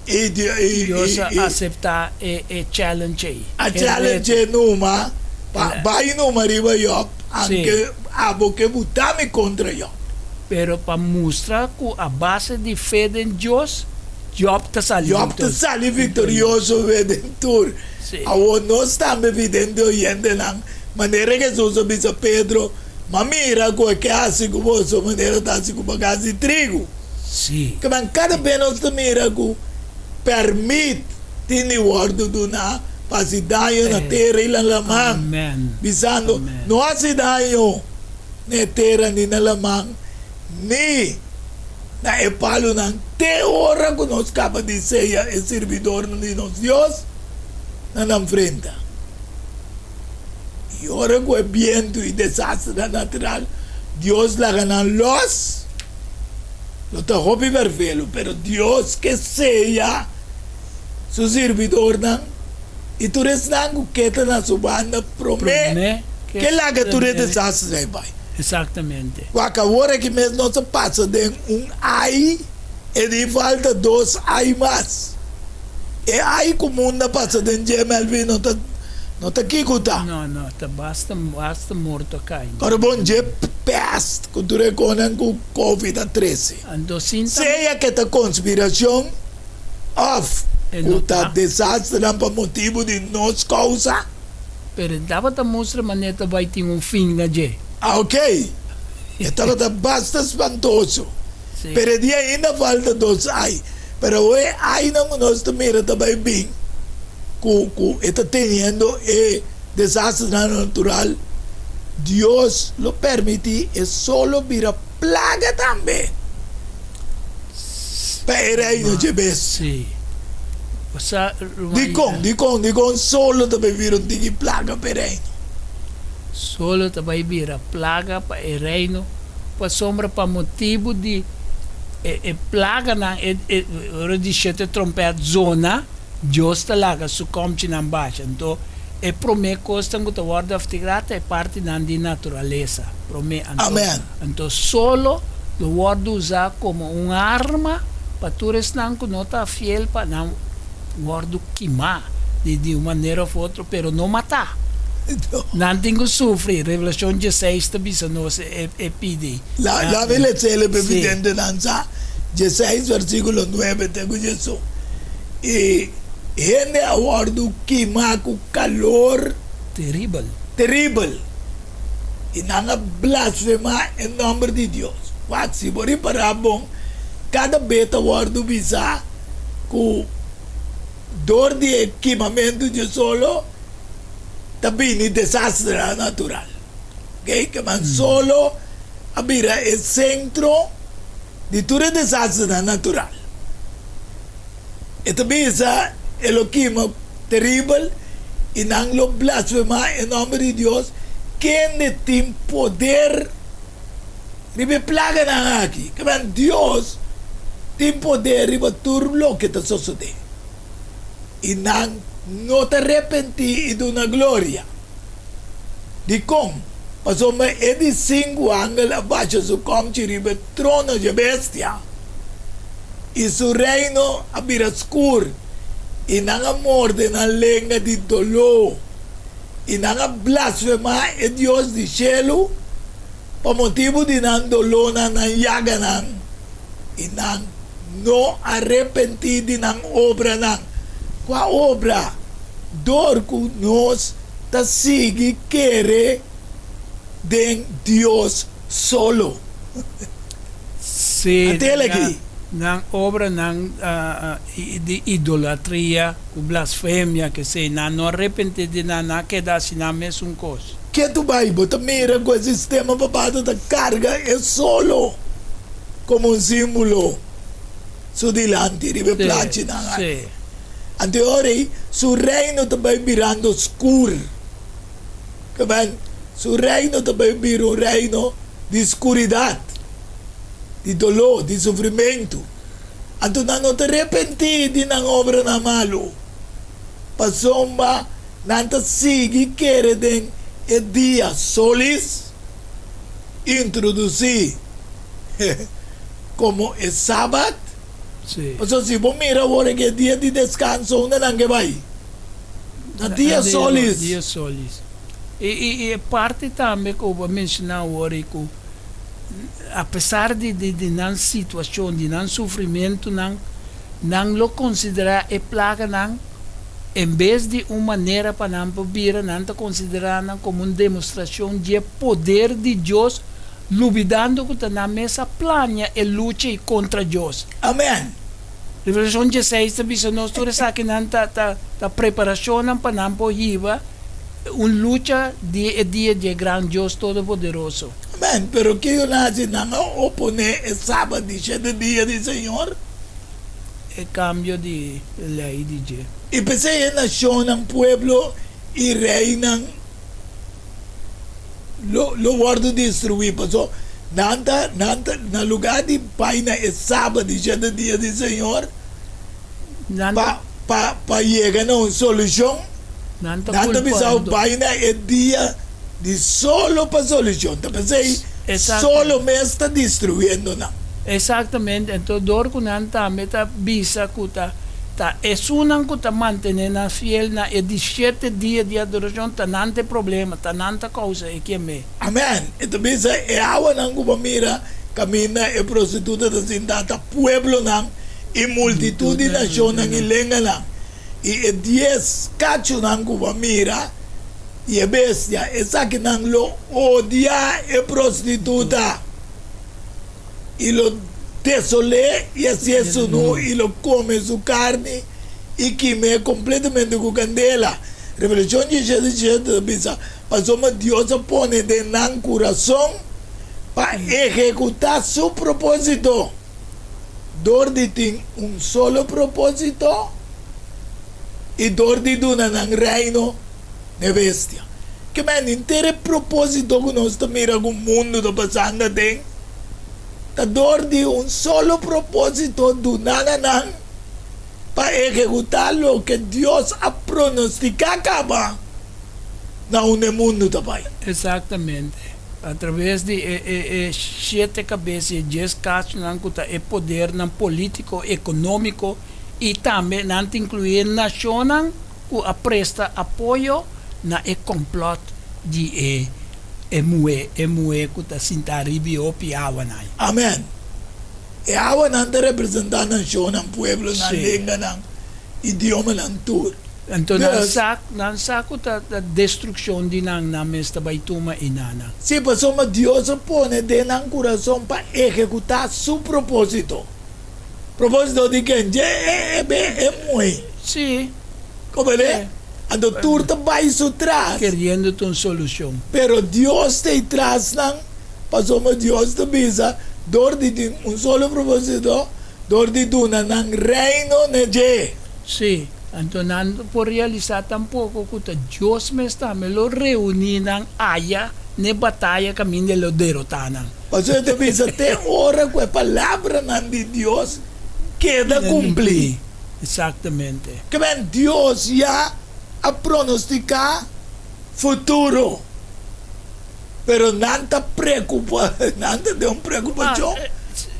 S3: i
S4: Dios a aseptá e challenge ei.
S3: A challenge e numa pa bai numa riba Yòb, anke abo ke buta mi kontra Yòb.
S4: Pero pa mustra ku a base di fe den Dios, Yòb ta sali
S3: Yòb ta sali viktorioso fe den tur. Awor nos tambe vidente oyentenan, manera Hesus a bisa Pedro, M'a mira ku e ke hasi ku boso manera ta hasi ku bagas di trigu. Keman kada be nos ta mira ku pèrmit tin di wòrdu duná pa hasi daño na tera i na laman, bisando, No hasi daño na e tera ni na laman ni na e palunan te ora ku nos kaba di seya e sirbidornan di nos Dios na nan frenta. I ora ku e bientu i desasternan natural Dios laga nan los, lo ta hopi bervelu. Pero Dios ke seya su sirbidornan i tur esnan ku ke ta na su banda promé ke laga tur e desasternan ei bai.
S4: Exactamente.
S3: Wak awor aki mes nos a pasa den un ai e di falta dos ai mas. E ai ku mundu a pasa den dje Melvin no ta no ta kiko ta.
S4: No no ta basta basta morto a kai.
S3: Ora bon dje pest ku tur e konan ku covid a trese.
S4: Anto sin ta.
S3: Sea ke ta konspirashon of
S4: E
S3: ku
S4: no
S3: ta
S4: ta.
S3: desasternan pa motibu di nos kousa.
S4: Pero e tabata mustra manera ta bai tin un fin na dje.
S3: Ah ok. E tabata basta spantoso.
S4: Sí.
S3: Pero e dia ainda falta dos ai. Pero awor e ainan ku nos ta mira ta bai bin ku ku e ta teniendo e desasternan natural, Dios lo permití e solo bira plaga tambe pa e reino dje bes.
S4: Sí. Osea, ruman.
S3: Dikon? Dikon? Dikon solo ta bai bira un tiki plaga pa e reino?
S4: Solo ta bai bira plaga pa e reino pasobra pa motibu di e e plaganan, e e ora di shete trompèt zona, Dios ta laga su kòmchinan basha. Anto, e promé kosnan ku ta wòrdu aftigrá ta e partinan di naturalesa, promé. Anto,
S3: Amèn.
S4: anto solo lo wòrdu usá komo un arma pa tur esnan ku no ta fiel pa nan wòrdu kimá di di un manera òf otro, pero no matá. Nan tin ku sufri. Revelashon dieseis ta bisa nos e e pidi.
S3: La
S4: Nan
S3: la mi letsele pe
S4: sí.
S3: vidente nan sa dieseis versíkulo nuebe te ku diesun. I hende a wòrdu kimá ku kalor
S4: Teribel.
S3: teribel, i nan a blasfemá e nòmber di Dios. Wak, si bo ripará bon, kada be ta wòrdu bisá ku dor di e kimamentu dje solo ta bini desasternan natural. Oke, keman solo a bira e sentro di tur e desasternan natural. E ta bisa e lo kima teribel i nan lo blasfemá e nòmber di Dios, kende tin poder riba e plaganan aki. Keman Dios tin poder riba tur loke ta sosodé. I nan no ta repentí i duna gloria. Dikon? Pasobra e di sinku angel a basha su kòmchi riba e trono dje bestia, i su reino a bira skur, i nan a morde nan lenga di doló, i nan a blasfemá e Dios di shelu pa motibu di nan dolónan, nan yaganan, i nan no a repentí di nan obranan. Kua obra? Dor ku nos ta sigui kere den Dios solo.
S4: Sí,
S3: Atel aki.
S4: nan obranan di idolatria ku blasfemia, kesei, nan no a repentí di nan, nan a keda hasi nan mesun kos.
S3: Ketu bai, bo ta mira ku e sistema papado ta karga e solo komo un símbolo su dilanti riba e plachinan aki. Anto e ora ei su reino ta bai birando skur. Amen. Su reino ta bai bira un reino di skuridat, di doló, di sufrimentu. Anto nan no ta repentí di nan obranan malu, pasobra nan ta sigui kere den e dia solis introdusí komo e Sabat. Pasobra si bo mira awor e dia di deskanso, unda nan ke bai? Na dia solis.
S4: Dia solis. I e parti tambe ku bo a menshoná awor i ku apesar di di nan situashon, di nan sufrimentunan, nan lo konsiderá e plaganan en bes di un manera pa nan por bira, nan ta konsiderá nan komo un demostrashon dje poder di Dios, lubidando ku ta nan mes a plania e lucha ei kontra Dios.
S3: Amen.
S4: Revelashon dieseis ta bisa nos tur esakinan ta ta ta preparashonnan pa nan por hiba un lucha di e dia di e gran Dios Todopoderoso.
S3: Amen. Pero kico nan haci? Nan a opone e Sabat di shete dia di Señor.
S4: E cambio di ley di dje.
S3: I p'esei e nacionnan, pueblo i reinan lo lo wòrdu destruí, paso nan ta nan ta na lugá di bai na e Sabat di shete dia di Señor
S4: Nan
S3: pa
S4: ta
S3: pa pa yega na un solushon,
S4: nan ta
S3: nan ta bisa
S4: kulpando.
S3: bai na e dia di solo pa solushon. Ta p'esei
S4: Exacto.
S3: solo mes ta destruyendo nan.
S4: Exactamente, enton dor cu nan tambe ta bisa cu ta ta esunnan cu ta mantene nan fiel na e di shete dia di adoracion ta nan ta e problema, ta nan ta causa e keme.
S3: Amen. E ta bisa e awanan cu bo mira caminda e prostituta ta sinta ta pueblonan y multitud di nacionnan y lenganan. Y e dies cachonan cu bo mira y e bestia, esakinan lo odia e prostituta. I lo desol'é i hasié sunú, i lo kome su karni i kim'é kompletamente ku kandela. Revelashon diesshete diesshete ta bisa, Pasobra Dios a pone den nan kurason pa ehekutá su propósito. Dor di tin un solo propósito i dor di duna nan reino n'e bestia. Ke men henter e propósito ku nos ta mira ku mundu ta pasando aden ta dor di un solo propósito duná na nan pa ehekutá loke Dios a pronostiká kaba na unda e mundu ta bai.
S4: Exactamente. A traves di e e e shete kabes i e dies kachunan ku ta e podernan polítiko, ekonómiko i tambe nan ta inkluí e nashonnan ku a presta apoyo. na e kòmplòt di e e muhé, e muhé ku ta sintá riba e hopi awanan.
S3: Amèn. E awanan ta representá nashonnan, pueblonan, lenganan, idiomanan tur.
S4: Anto nan sa, nan sa ku ta destrukshon di nan, nan mes ta bai tuma i nana.
S3: Sí, pasobra Dios a pone den nan kurason pa ehekutá su propósito. Propósito di ken? Dje e e be e muhé.
S4: Sí.
S3: Komprendé? Anto tur ta bai su tras.
S4: Keriendo ta un solushon.
S3: Pero Dios ta ei tras nan, pasobra Dios ta bisa, dor di tin un solo propósito, dor di duna nan reino na dje.
S4: Sí. Anto nan no por realisá tampoko ku ta Dios mes tambe lo reuní nan aya n'e bataya kaminda e lo derotá nan.
S3: Pasobra e ta bisa te ora ku e palabranan di Dios keda kumplí.
S4: Exactamente.
S3: Kiben Dios ya a pronostiká futuro, pero nan ta preocupa, nan ta den un preocupacion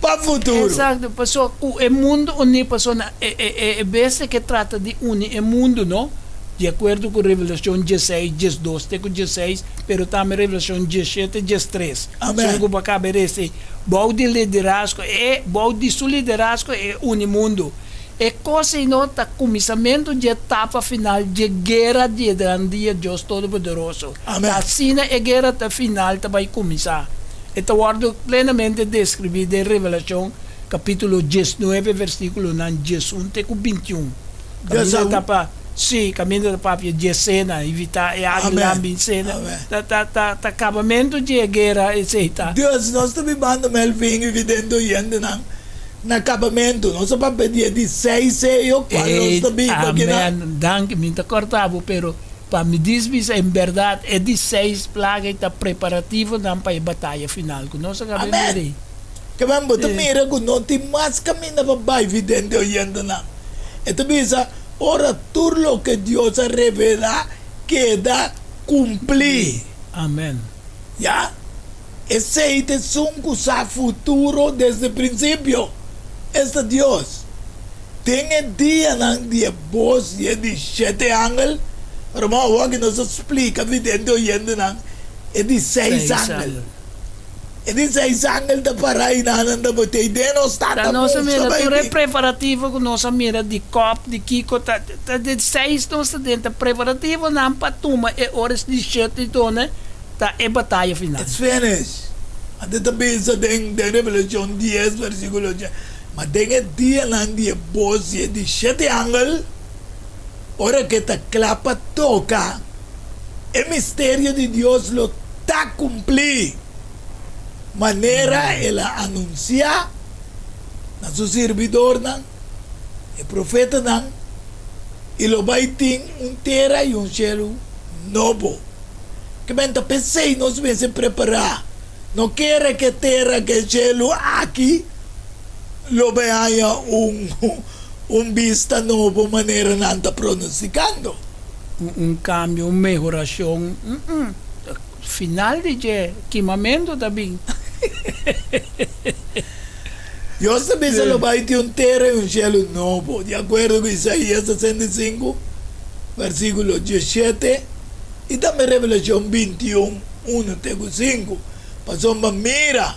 S3: pa futuro.
S4: Exacto, paso cu e mundo uní, paso na e e e bestia ke trata di uni e mundo, no? Di acuerdo cu Revelacion dieseis, diesdos te cu dieseis, pero tambe Revelacion diesshete, diestres.
S3: Amen.
S4: Segun cu bo a caba reci, bou di liderazgo, e bou di su liderazgo e uni mundo. E kos ei no ta kuminsamentu dje etapa final dje guera di e gran dia Dios Todopoderoso.
S3: Amen.
S4: Ta asina e guera ta final ta bai kuminsá. E ta wòrdu plenamente deskribí den Revelashon kapítulo diesnuebe versíkulonan 11 te ku 21.
S3: Dios
S4: Kaminda
S3: a
S4: ta pa, sí, kaminda ta papia dje sena, invitá e águila
S3: Amen.
S4: bin sena.
S3: Amen.
S4: Ta, ta, ta, ta kabamentu dje guera esei ta.
S3: Dios, nos ta bibando Melvin i vidente oyentenan. Na kabamentu, nos a papia di e di seis seyo kual nos ta biba aki nan.
S4: Amen, danki, mi ta korta bo, pero pa mi dis bisa en bèrdat e di seis plaga ei ta preparativonan pa e bataya final ku nos a kaba
S3: Amen.
S4: mira ei.
S3: Kemen bo ta mira ku no tin mas kaminda pa bai vidente oyentenan. E ta bisa, ora tur loke Dios a revelá keda kumplí.
S4: Amen.
S3: Ya. Esei ta esun ku sa futuro desde prinsipio, esta Dios. Den e dianan di e bos di e di shete angel, ruman awor aki nos a splika vidente oyentenan e di seis angel. E di seis angel ta para i nan ta bot'ei den nos
S4: Ta
S3: tata
S4: nos a
S3: mustra
S4: mira
S3: bai
S4: tur e
S3: bin.
S4: preparativo ku nos a mira di kòp, di kiko, ta ta di seis nos ta den ta preparativonan pa tuma e ora di shete done. Ta e bataya final.
S3: It's finished. Anto ta bisa den den Revelashon dies versikulo dje, Ma den e dianan di e bos di e di shete angel, ora ku e ta kla pa toka, e misterio di Dios lo ta kumplí, manera el a anunsiá na su sirbidornan, e profetanan, i lo bai tin un tera i un shelu nobo. Ke men ta p'esei nos mester prepará. No kere ke tera ke shelu aki lo bai haña un un bista nobo manera nan ta pronostikando.
S4: Un kambio, un mehorashon. Final di dje kimamentu ta bin.
S3: Dios ta bisa lo bai tin un tera i un shelu nobo, di akuerdo ku Isaías 65, versíkulo 17. I tambe Revelashon 21, unu te ku sinku, Pasobra mira,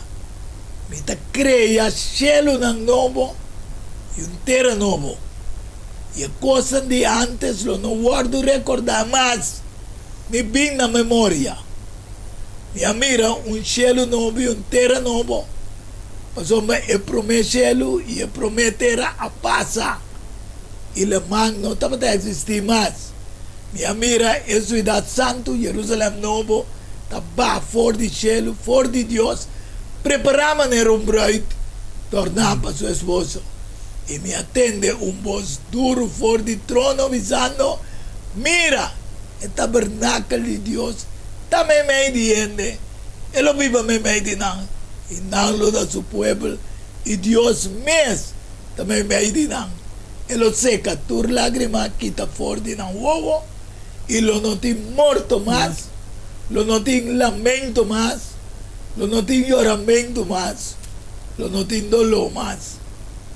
S3: mi ta krea shelunan nobo i un tera nobo, i e kosnan di ántes lo no wòrdu rekordá mas, ni bin na memoria. Mi a mira un shelu nobo i un tera nobo, pasobra e promé shelu i e promé tera a pasa, i laman no tabata eksistí mas. Mi a mira e siudat santu, Jerusalèm Nobo, ta baha for di shelu, for di Dios, prepará manera un bruid torná pa su esposo. I mi a tende un bos duru for di trono bisando, Mira! E tabernakel di Dios ta meimei di hende, e lo biba meimei di nan, i nan lo ta su puebel, i Dios mes ta meimei di nan. E lo seka tur lágrima kita for di nan wowo, i lo no tin morto mas, lo no tin lamento mas, lo no tin yoramentu mas, lo no tin doló mas.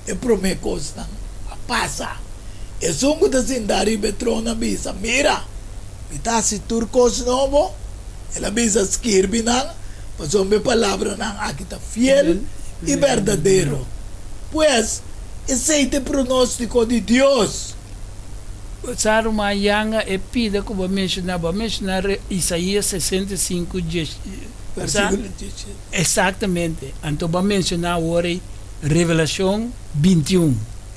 S3: E promé kosnan a pasa. Esun ku ta sintá riba e trono a bisa, Mira! Mi ta hasi tur kos nobo. El a bisa skirbi nan, pasobra e palabranan aki ta fiel i berdadero. Pues, esei ta e pronóstiko di Dios.
S4: Sa ruman yanga e pida ku bo a menshoná, bo a menshoná Isaías 65, sa?
S3: Versíkulo diesshete.
S4: Eksaktamente. Anto bo a menshoná awor ei Revelashon bintiun.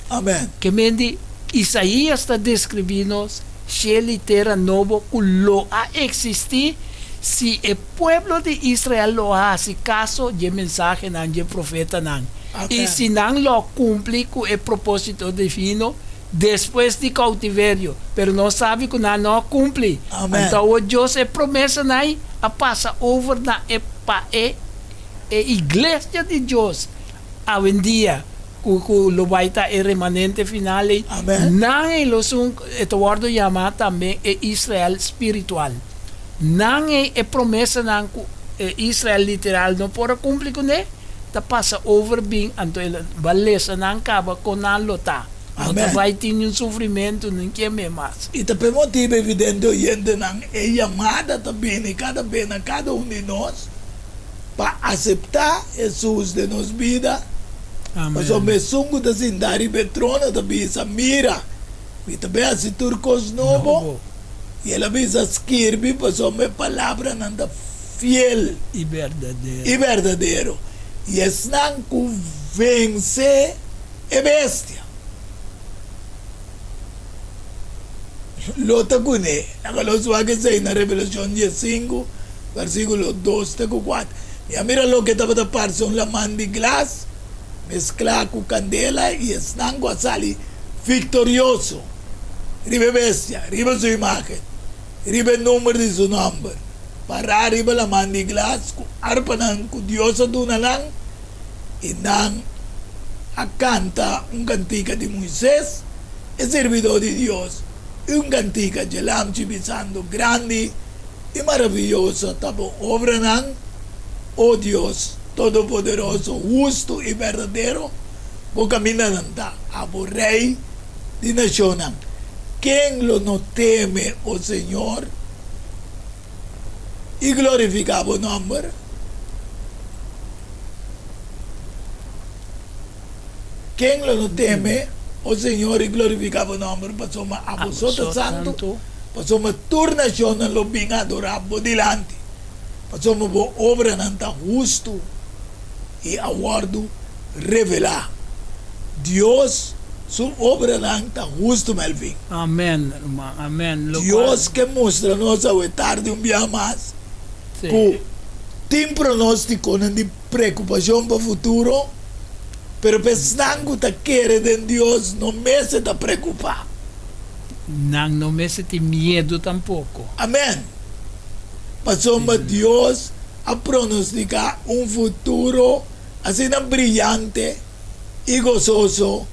S3: Amèn.
S4: Ke men di Isaías ta deskribí nos shel i tera nobo ku lo a eksistí si e pueblo di Israel lo a hasi kaso dje mensahenan dje profetanan i
S3: Amèn.
S4: si nan lo a kumpli ku e propósito divino despues di koutiverio. Pero nos sabi ku nan no a kumpli.
S3: Amèn.
S4: Anto awor Dios e promesanan ei a pasa over na e pa e e iglesia di Dios awendia. Ku ku lo bai ta e remanente final ei,
S3: Amen.
S4: nan ei lo sun, e ta wòrdu yamá tambe e Israel spiritual. Nan ei e promesanan ku e Israel literal no por a kumpli kuné, ta pasa over bin, anto el a bai lesa nan kaba kon nan lo ta. No ta
S3: Amen.
S4: bai tin niun sufrimentu, nin keme mas.
S3: I ta p'e motibu evidente oyentenan, e yamada ta bini kada be na kada un di nos pa aseptá Hesus den nos bida. Pasobra esun ku ta sintá riba e trono ta bisa, Mira, mi ta bai hasi tur kos nobo. I el a bisa, Skirbi, pasobra e palabranan ta fiel
S4: i
S3: berdadero. I esnan ku vense e bestia lo ta kuné. Laga nos wak esei na Revelashon diesinku, versíkulo dos te ku kuater. Mi a mira loke tabata parse un laman di glas mesklá ku kandela i esnan ku a sali viktorioso riba e bestia, riba su imágen, riba e number di su nòmber, pará riba laman di glas ku arpanan ku Dios a duna nan, i nan a kanta un kantika di Moises, e sirbidó di Dios, i un kantika dje Lamchi, bisando, Grandi i maraviyoso ta bo obranan, o Dios Todopoderoso, hustu i berdadero bo kamindanan ta, abo Rei di nashonnan. Ken lo no teme, o Señor, i glorifiká bo nòmber? Ken lo no teme, o Señor, i glorifiká bo nòmber? Pasobra abo so ta santu, pasobra tur nashonnan lo bin adorá bo dilanti, pasobra bo obranan ta hustu i a wòrdu revelá. Dios su obranan ta hustu, Melvin.
S4: Amèn, ruman, amèn.
S3: Dios ke mustra nos awe tardi un biaha mas ku tin pronóstikonan di Preokupashon pa futuro, pero pa esnan ku ta kere den Dios no mester ta preokupá.
S4: Nan no mester tin miedu tampoko.
S3: Amèn! Pasobra Dios a pronostiká un futuro asina briyante i gososo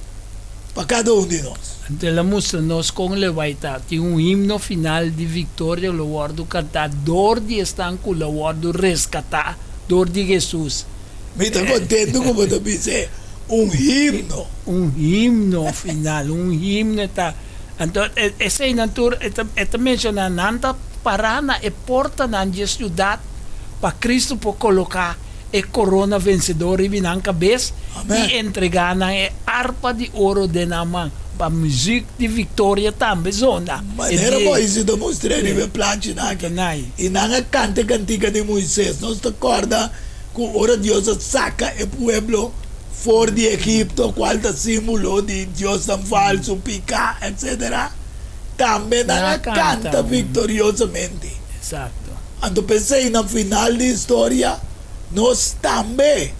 S3: pa kada un di nos.
S4: Anto el a mustra nos kon lo bai ta. Tin un himno final di viktoria lo wòrdu kantá dor di esnan ku lo wòrdu reskatá dor di Hesus.
S3: Mi ta kontentu ku bo ta bis'é un himno.
S4: Un himno final, un himno e ta. Anto eseinan tur e ta e ta menshoná nan ta pará na e portanan dje siudat pa Kristu por koloká e korona vensedor riba nan kabes i entregá nan e arpa di oro den nan man, pa muzik di viktoria tambe zona.
S3: Manera Moises ta mustr'é riba e planchinan aki, i nan a kanta e kantika di Moises. Nos ta kòrda ku ora Dios a saka e pueblo for di Egipto, kual ta símbolo di diosnan falsu, piká, etsetera, tambe nan a kanta viktoriosamente. Anto p'esei na final di historia nos tambe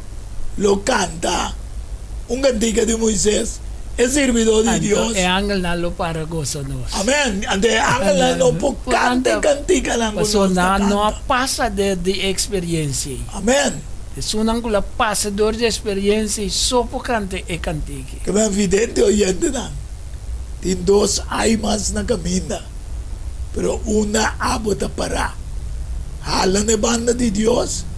S3: lo kanta un kantika di Moises, e sirbidó di Dios.
S4: Anto e angelnan lo para gosa nos.
S3: Amen. Anto e angelnan no por kanta e kantikanan ku nos ta kanta.
S4: Pasobra nan no a pasa dor di e eksperensia ei.
S3: Amen.
S4: Esunnan ku lo a pasa dor di e eksperensia ei so por kanta e kantika ei.
S3: Ke men vidente oyentenan, tin dos ai mas na kaminda. Pero unda abo ta pará? Hala n'e banda di Dios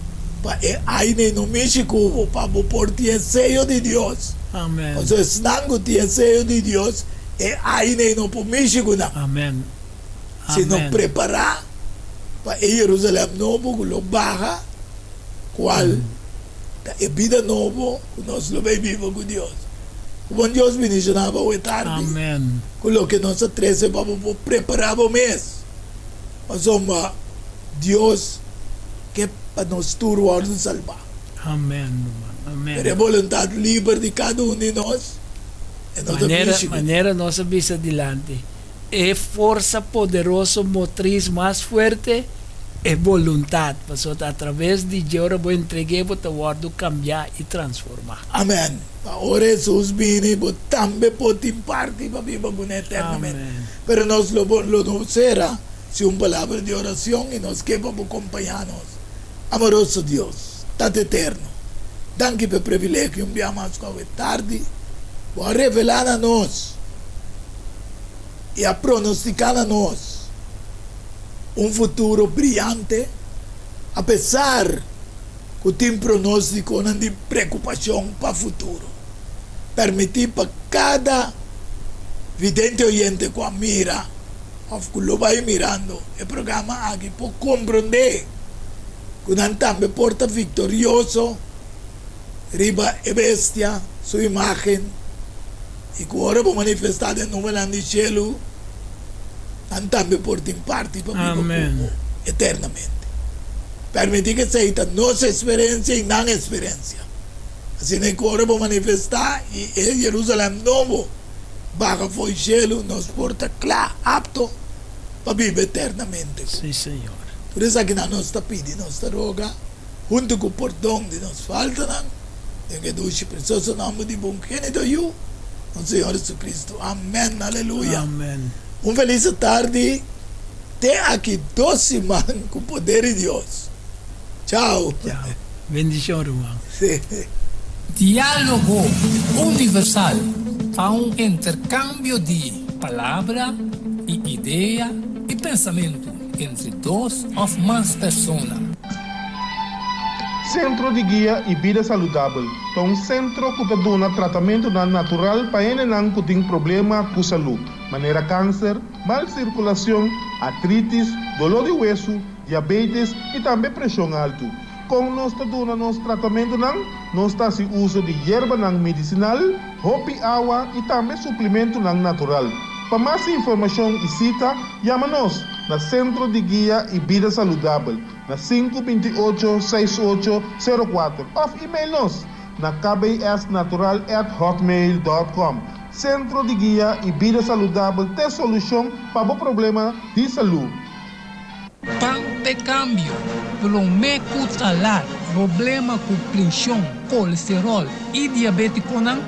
S3: pa e aine no mishi ku bo, pa bo por tin e seyo di Dios.
S4: Amen.
S3: Pasobra esnan ku tin e seyo di Dios, e aine no por mishi ku nan.
S4: Amen.
S3: Sino
S4: Amen.
S3: prepará pa e Jerusalèm nobo ku lo baha, kual ta e bida nobo ku nos lo bai biba ku Dios. Ku bon Dios bendishoná bo awe tardi
S4: Amen.
S3: ku loke nos a trese pa bo por prepará bo mes, pasobra Dios ke pa nos tur wòrdu salbá.
S4: Amen, ruman. Amen.
S3: Pero e boluntat liber di kada un di nos, e no ta
S4: Manera,
S3: mishi ku.
S4: manera nos a bisa dilanti, e forsa poderoso motris mas fuerte e boluntat, pasobra ta atraves di dje ora bo entreg'é bo ta wòrdu kambiá i transformá.
S3: Amen. Pa ora Hesus bini bo tambe por tin parti pa biba kuné eternamente.
S4: Amen.
S3: Pero nos lo bo lo no sera sin un palabra di oracion i nos ke pa bo kompañá nos. Amoroso Dios, Tata Eterno, danki pa e privilegio un bia mas ku awe tardi Bo a revelá na nos i a pronostiká na nos un futuro briante, apesar ku tin pronóstikonan di preokupashon pa futuro. Permití pa kada vidente oyente ku a mira òf ku lo bai mirando e programa aki por komprondé ku nan tambe por ta viktorioso riba e bestia su imágen i ku ora bo manifestá den numenan di shelu, nan tambe por tin parti pa biba ku bo eternamente. Permití ku esei ta nos eksperensia i nan eksperensia. Asina ku ora bo manifestá i e Jerusalèm nobo baha fo'i shelu, nos por ta kla, apto, pa biba eternamente ku bo.
S4: Sí, Señor.
S3: Tur esakinan nos ta pidi, nos ta roga, huntu ku pordon di nos faltanan, den e dushi presioso nòmber di bo ungenito Yu, nos Señor Jesucristo. Amèn. Aleluya.
S4: Amèn.
S3: Un felis tardi. Te aki dos siman ku poder di Dios. Chao.
S4: Chao. Bendishon ruman.
S3: Sí.
S1: Diálogo Universal ta un interkambio di palabra i idea i pensamentu entre dos òf mas persona.
S2: Sentro di Guia i Bida Saludabel ta un sentro ku ta duna tratamentunan natural pa hendenan ku tin problema ku salú, manera kanser, mal sirkulashon, artritis, doló di wesu, diabetes i tambe preshon altu. Kon nos ta duna nos tratamentunan? Nos ta hasi uso di yerbanan medisinal, hopi awa i tambe suplimentunan natural. Pa mas informashon i sita, yama nos na Sentro di Guia i Bida Saludabel na sinku 28 68 04 òf email nos na kbsnatural at hotmail dòt kòm. Sentro di Guia i Bida Saludabel t'e solushon pa bo problema di salú.
S1: Pan p'e kambio, promé ku talar problema ku prenshon, kolesteròl i diabétikonan,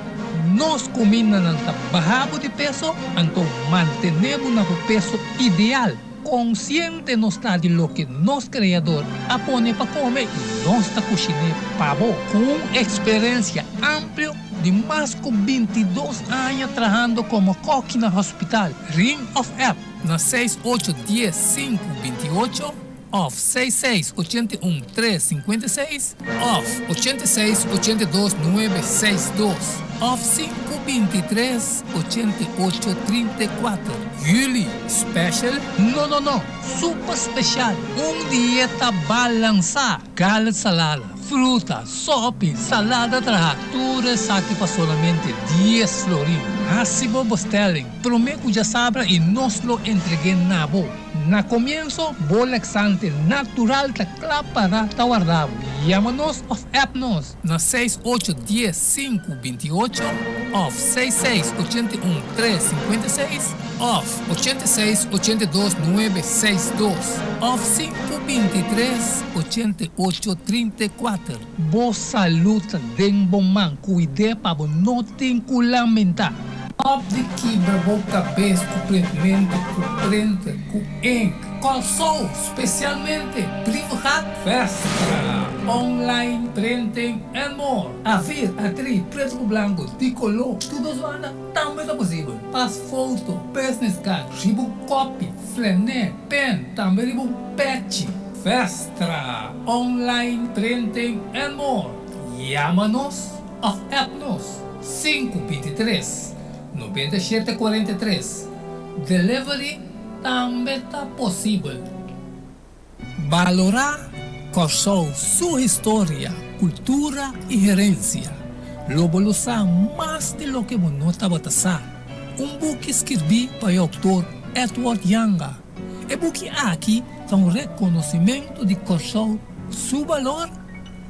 S1: nos kumindanan ta baha bo di peso, anto mantené bo na bo peso ideal. Konsiente nos ta di loke nos Kreador a pone pa kome i nos ta kushiné pa bo. Ku un eksperensia amplio di mas ku 22 aña trahando komo kòki na hospital, ring òf app na seis ocho dies sinku 28 òf seis seis 81 tres 56 òf 86 82 nuebe seis dos òf sinku 23 88 34. Juli special? No no no, super special, un dieta balansá, garlic salada, fruta, sopi, salada traha, tur esaki pa solamente dies florin. Hasi bo bestelling promé ku djasabra i nos lo entreg'é na bo. Na komienso, bo laxante natural ta kla para ta warda bo. Yama nos òf app nos na seis ocho dies sinku 28 òf seis seis 81 tres 56 òf 86 82 nuebe seis dos òf sinku 23 88 34. Bo salú ta den bo man, kuid'é pa bo no tin ku lamentá. Stop di kibra bo kabes ku printmentu, ku printer, ku ink. Kòrsou, spesialmente Brievengat, Vestra, online printing and more. A4, A3, pretu ku blanku, di koló, tur dos banda tambe ta posibel. Pas foto, business card, riba un kopi, flené, pen, tambe riba un pechi. Vestra, online printing and more. Yama nos òf app nos sinku 23 97 43. Delivery. tambe ta posibel. Balorá Kòrsou su historia, kultura i herensia. Lo bo lo sa mas di loke bo no tabata sa. Un buki skirbí pa e outor Edward Janga. E buki aki ta un rekonosimentu di Kòrsou su balor,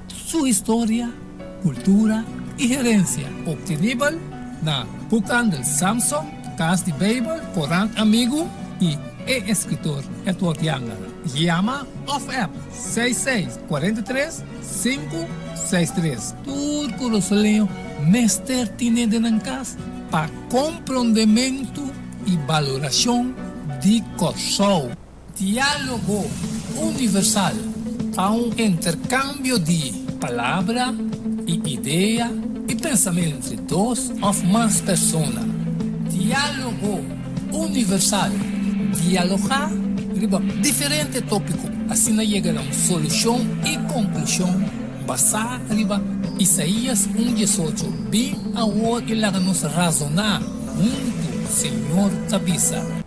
S1: su historia, kultura i herensia. Optenibel na Boekhandel Samson, Kas di Beibel, Korant Amigu i e eskritor Edward Janga. Yama òf app 66 43 563. Tur kurasoleño mester tine den nan kas pa komprondementu i balorashon di Kòrsou. Diálogo Universal ta un interkambio di palabra i idea i pensamentu entre dos òf mas persona. Diálogo Universal, dialogá riba diferente tópiko, asina yega na un solushon i konklushon basá riba Isaías un 18, Bin awor i laga nos razoná huntu, Señor ta bisa.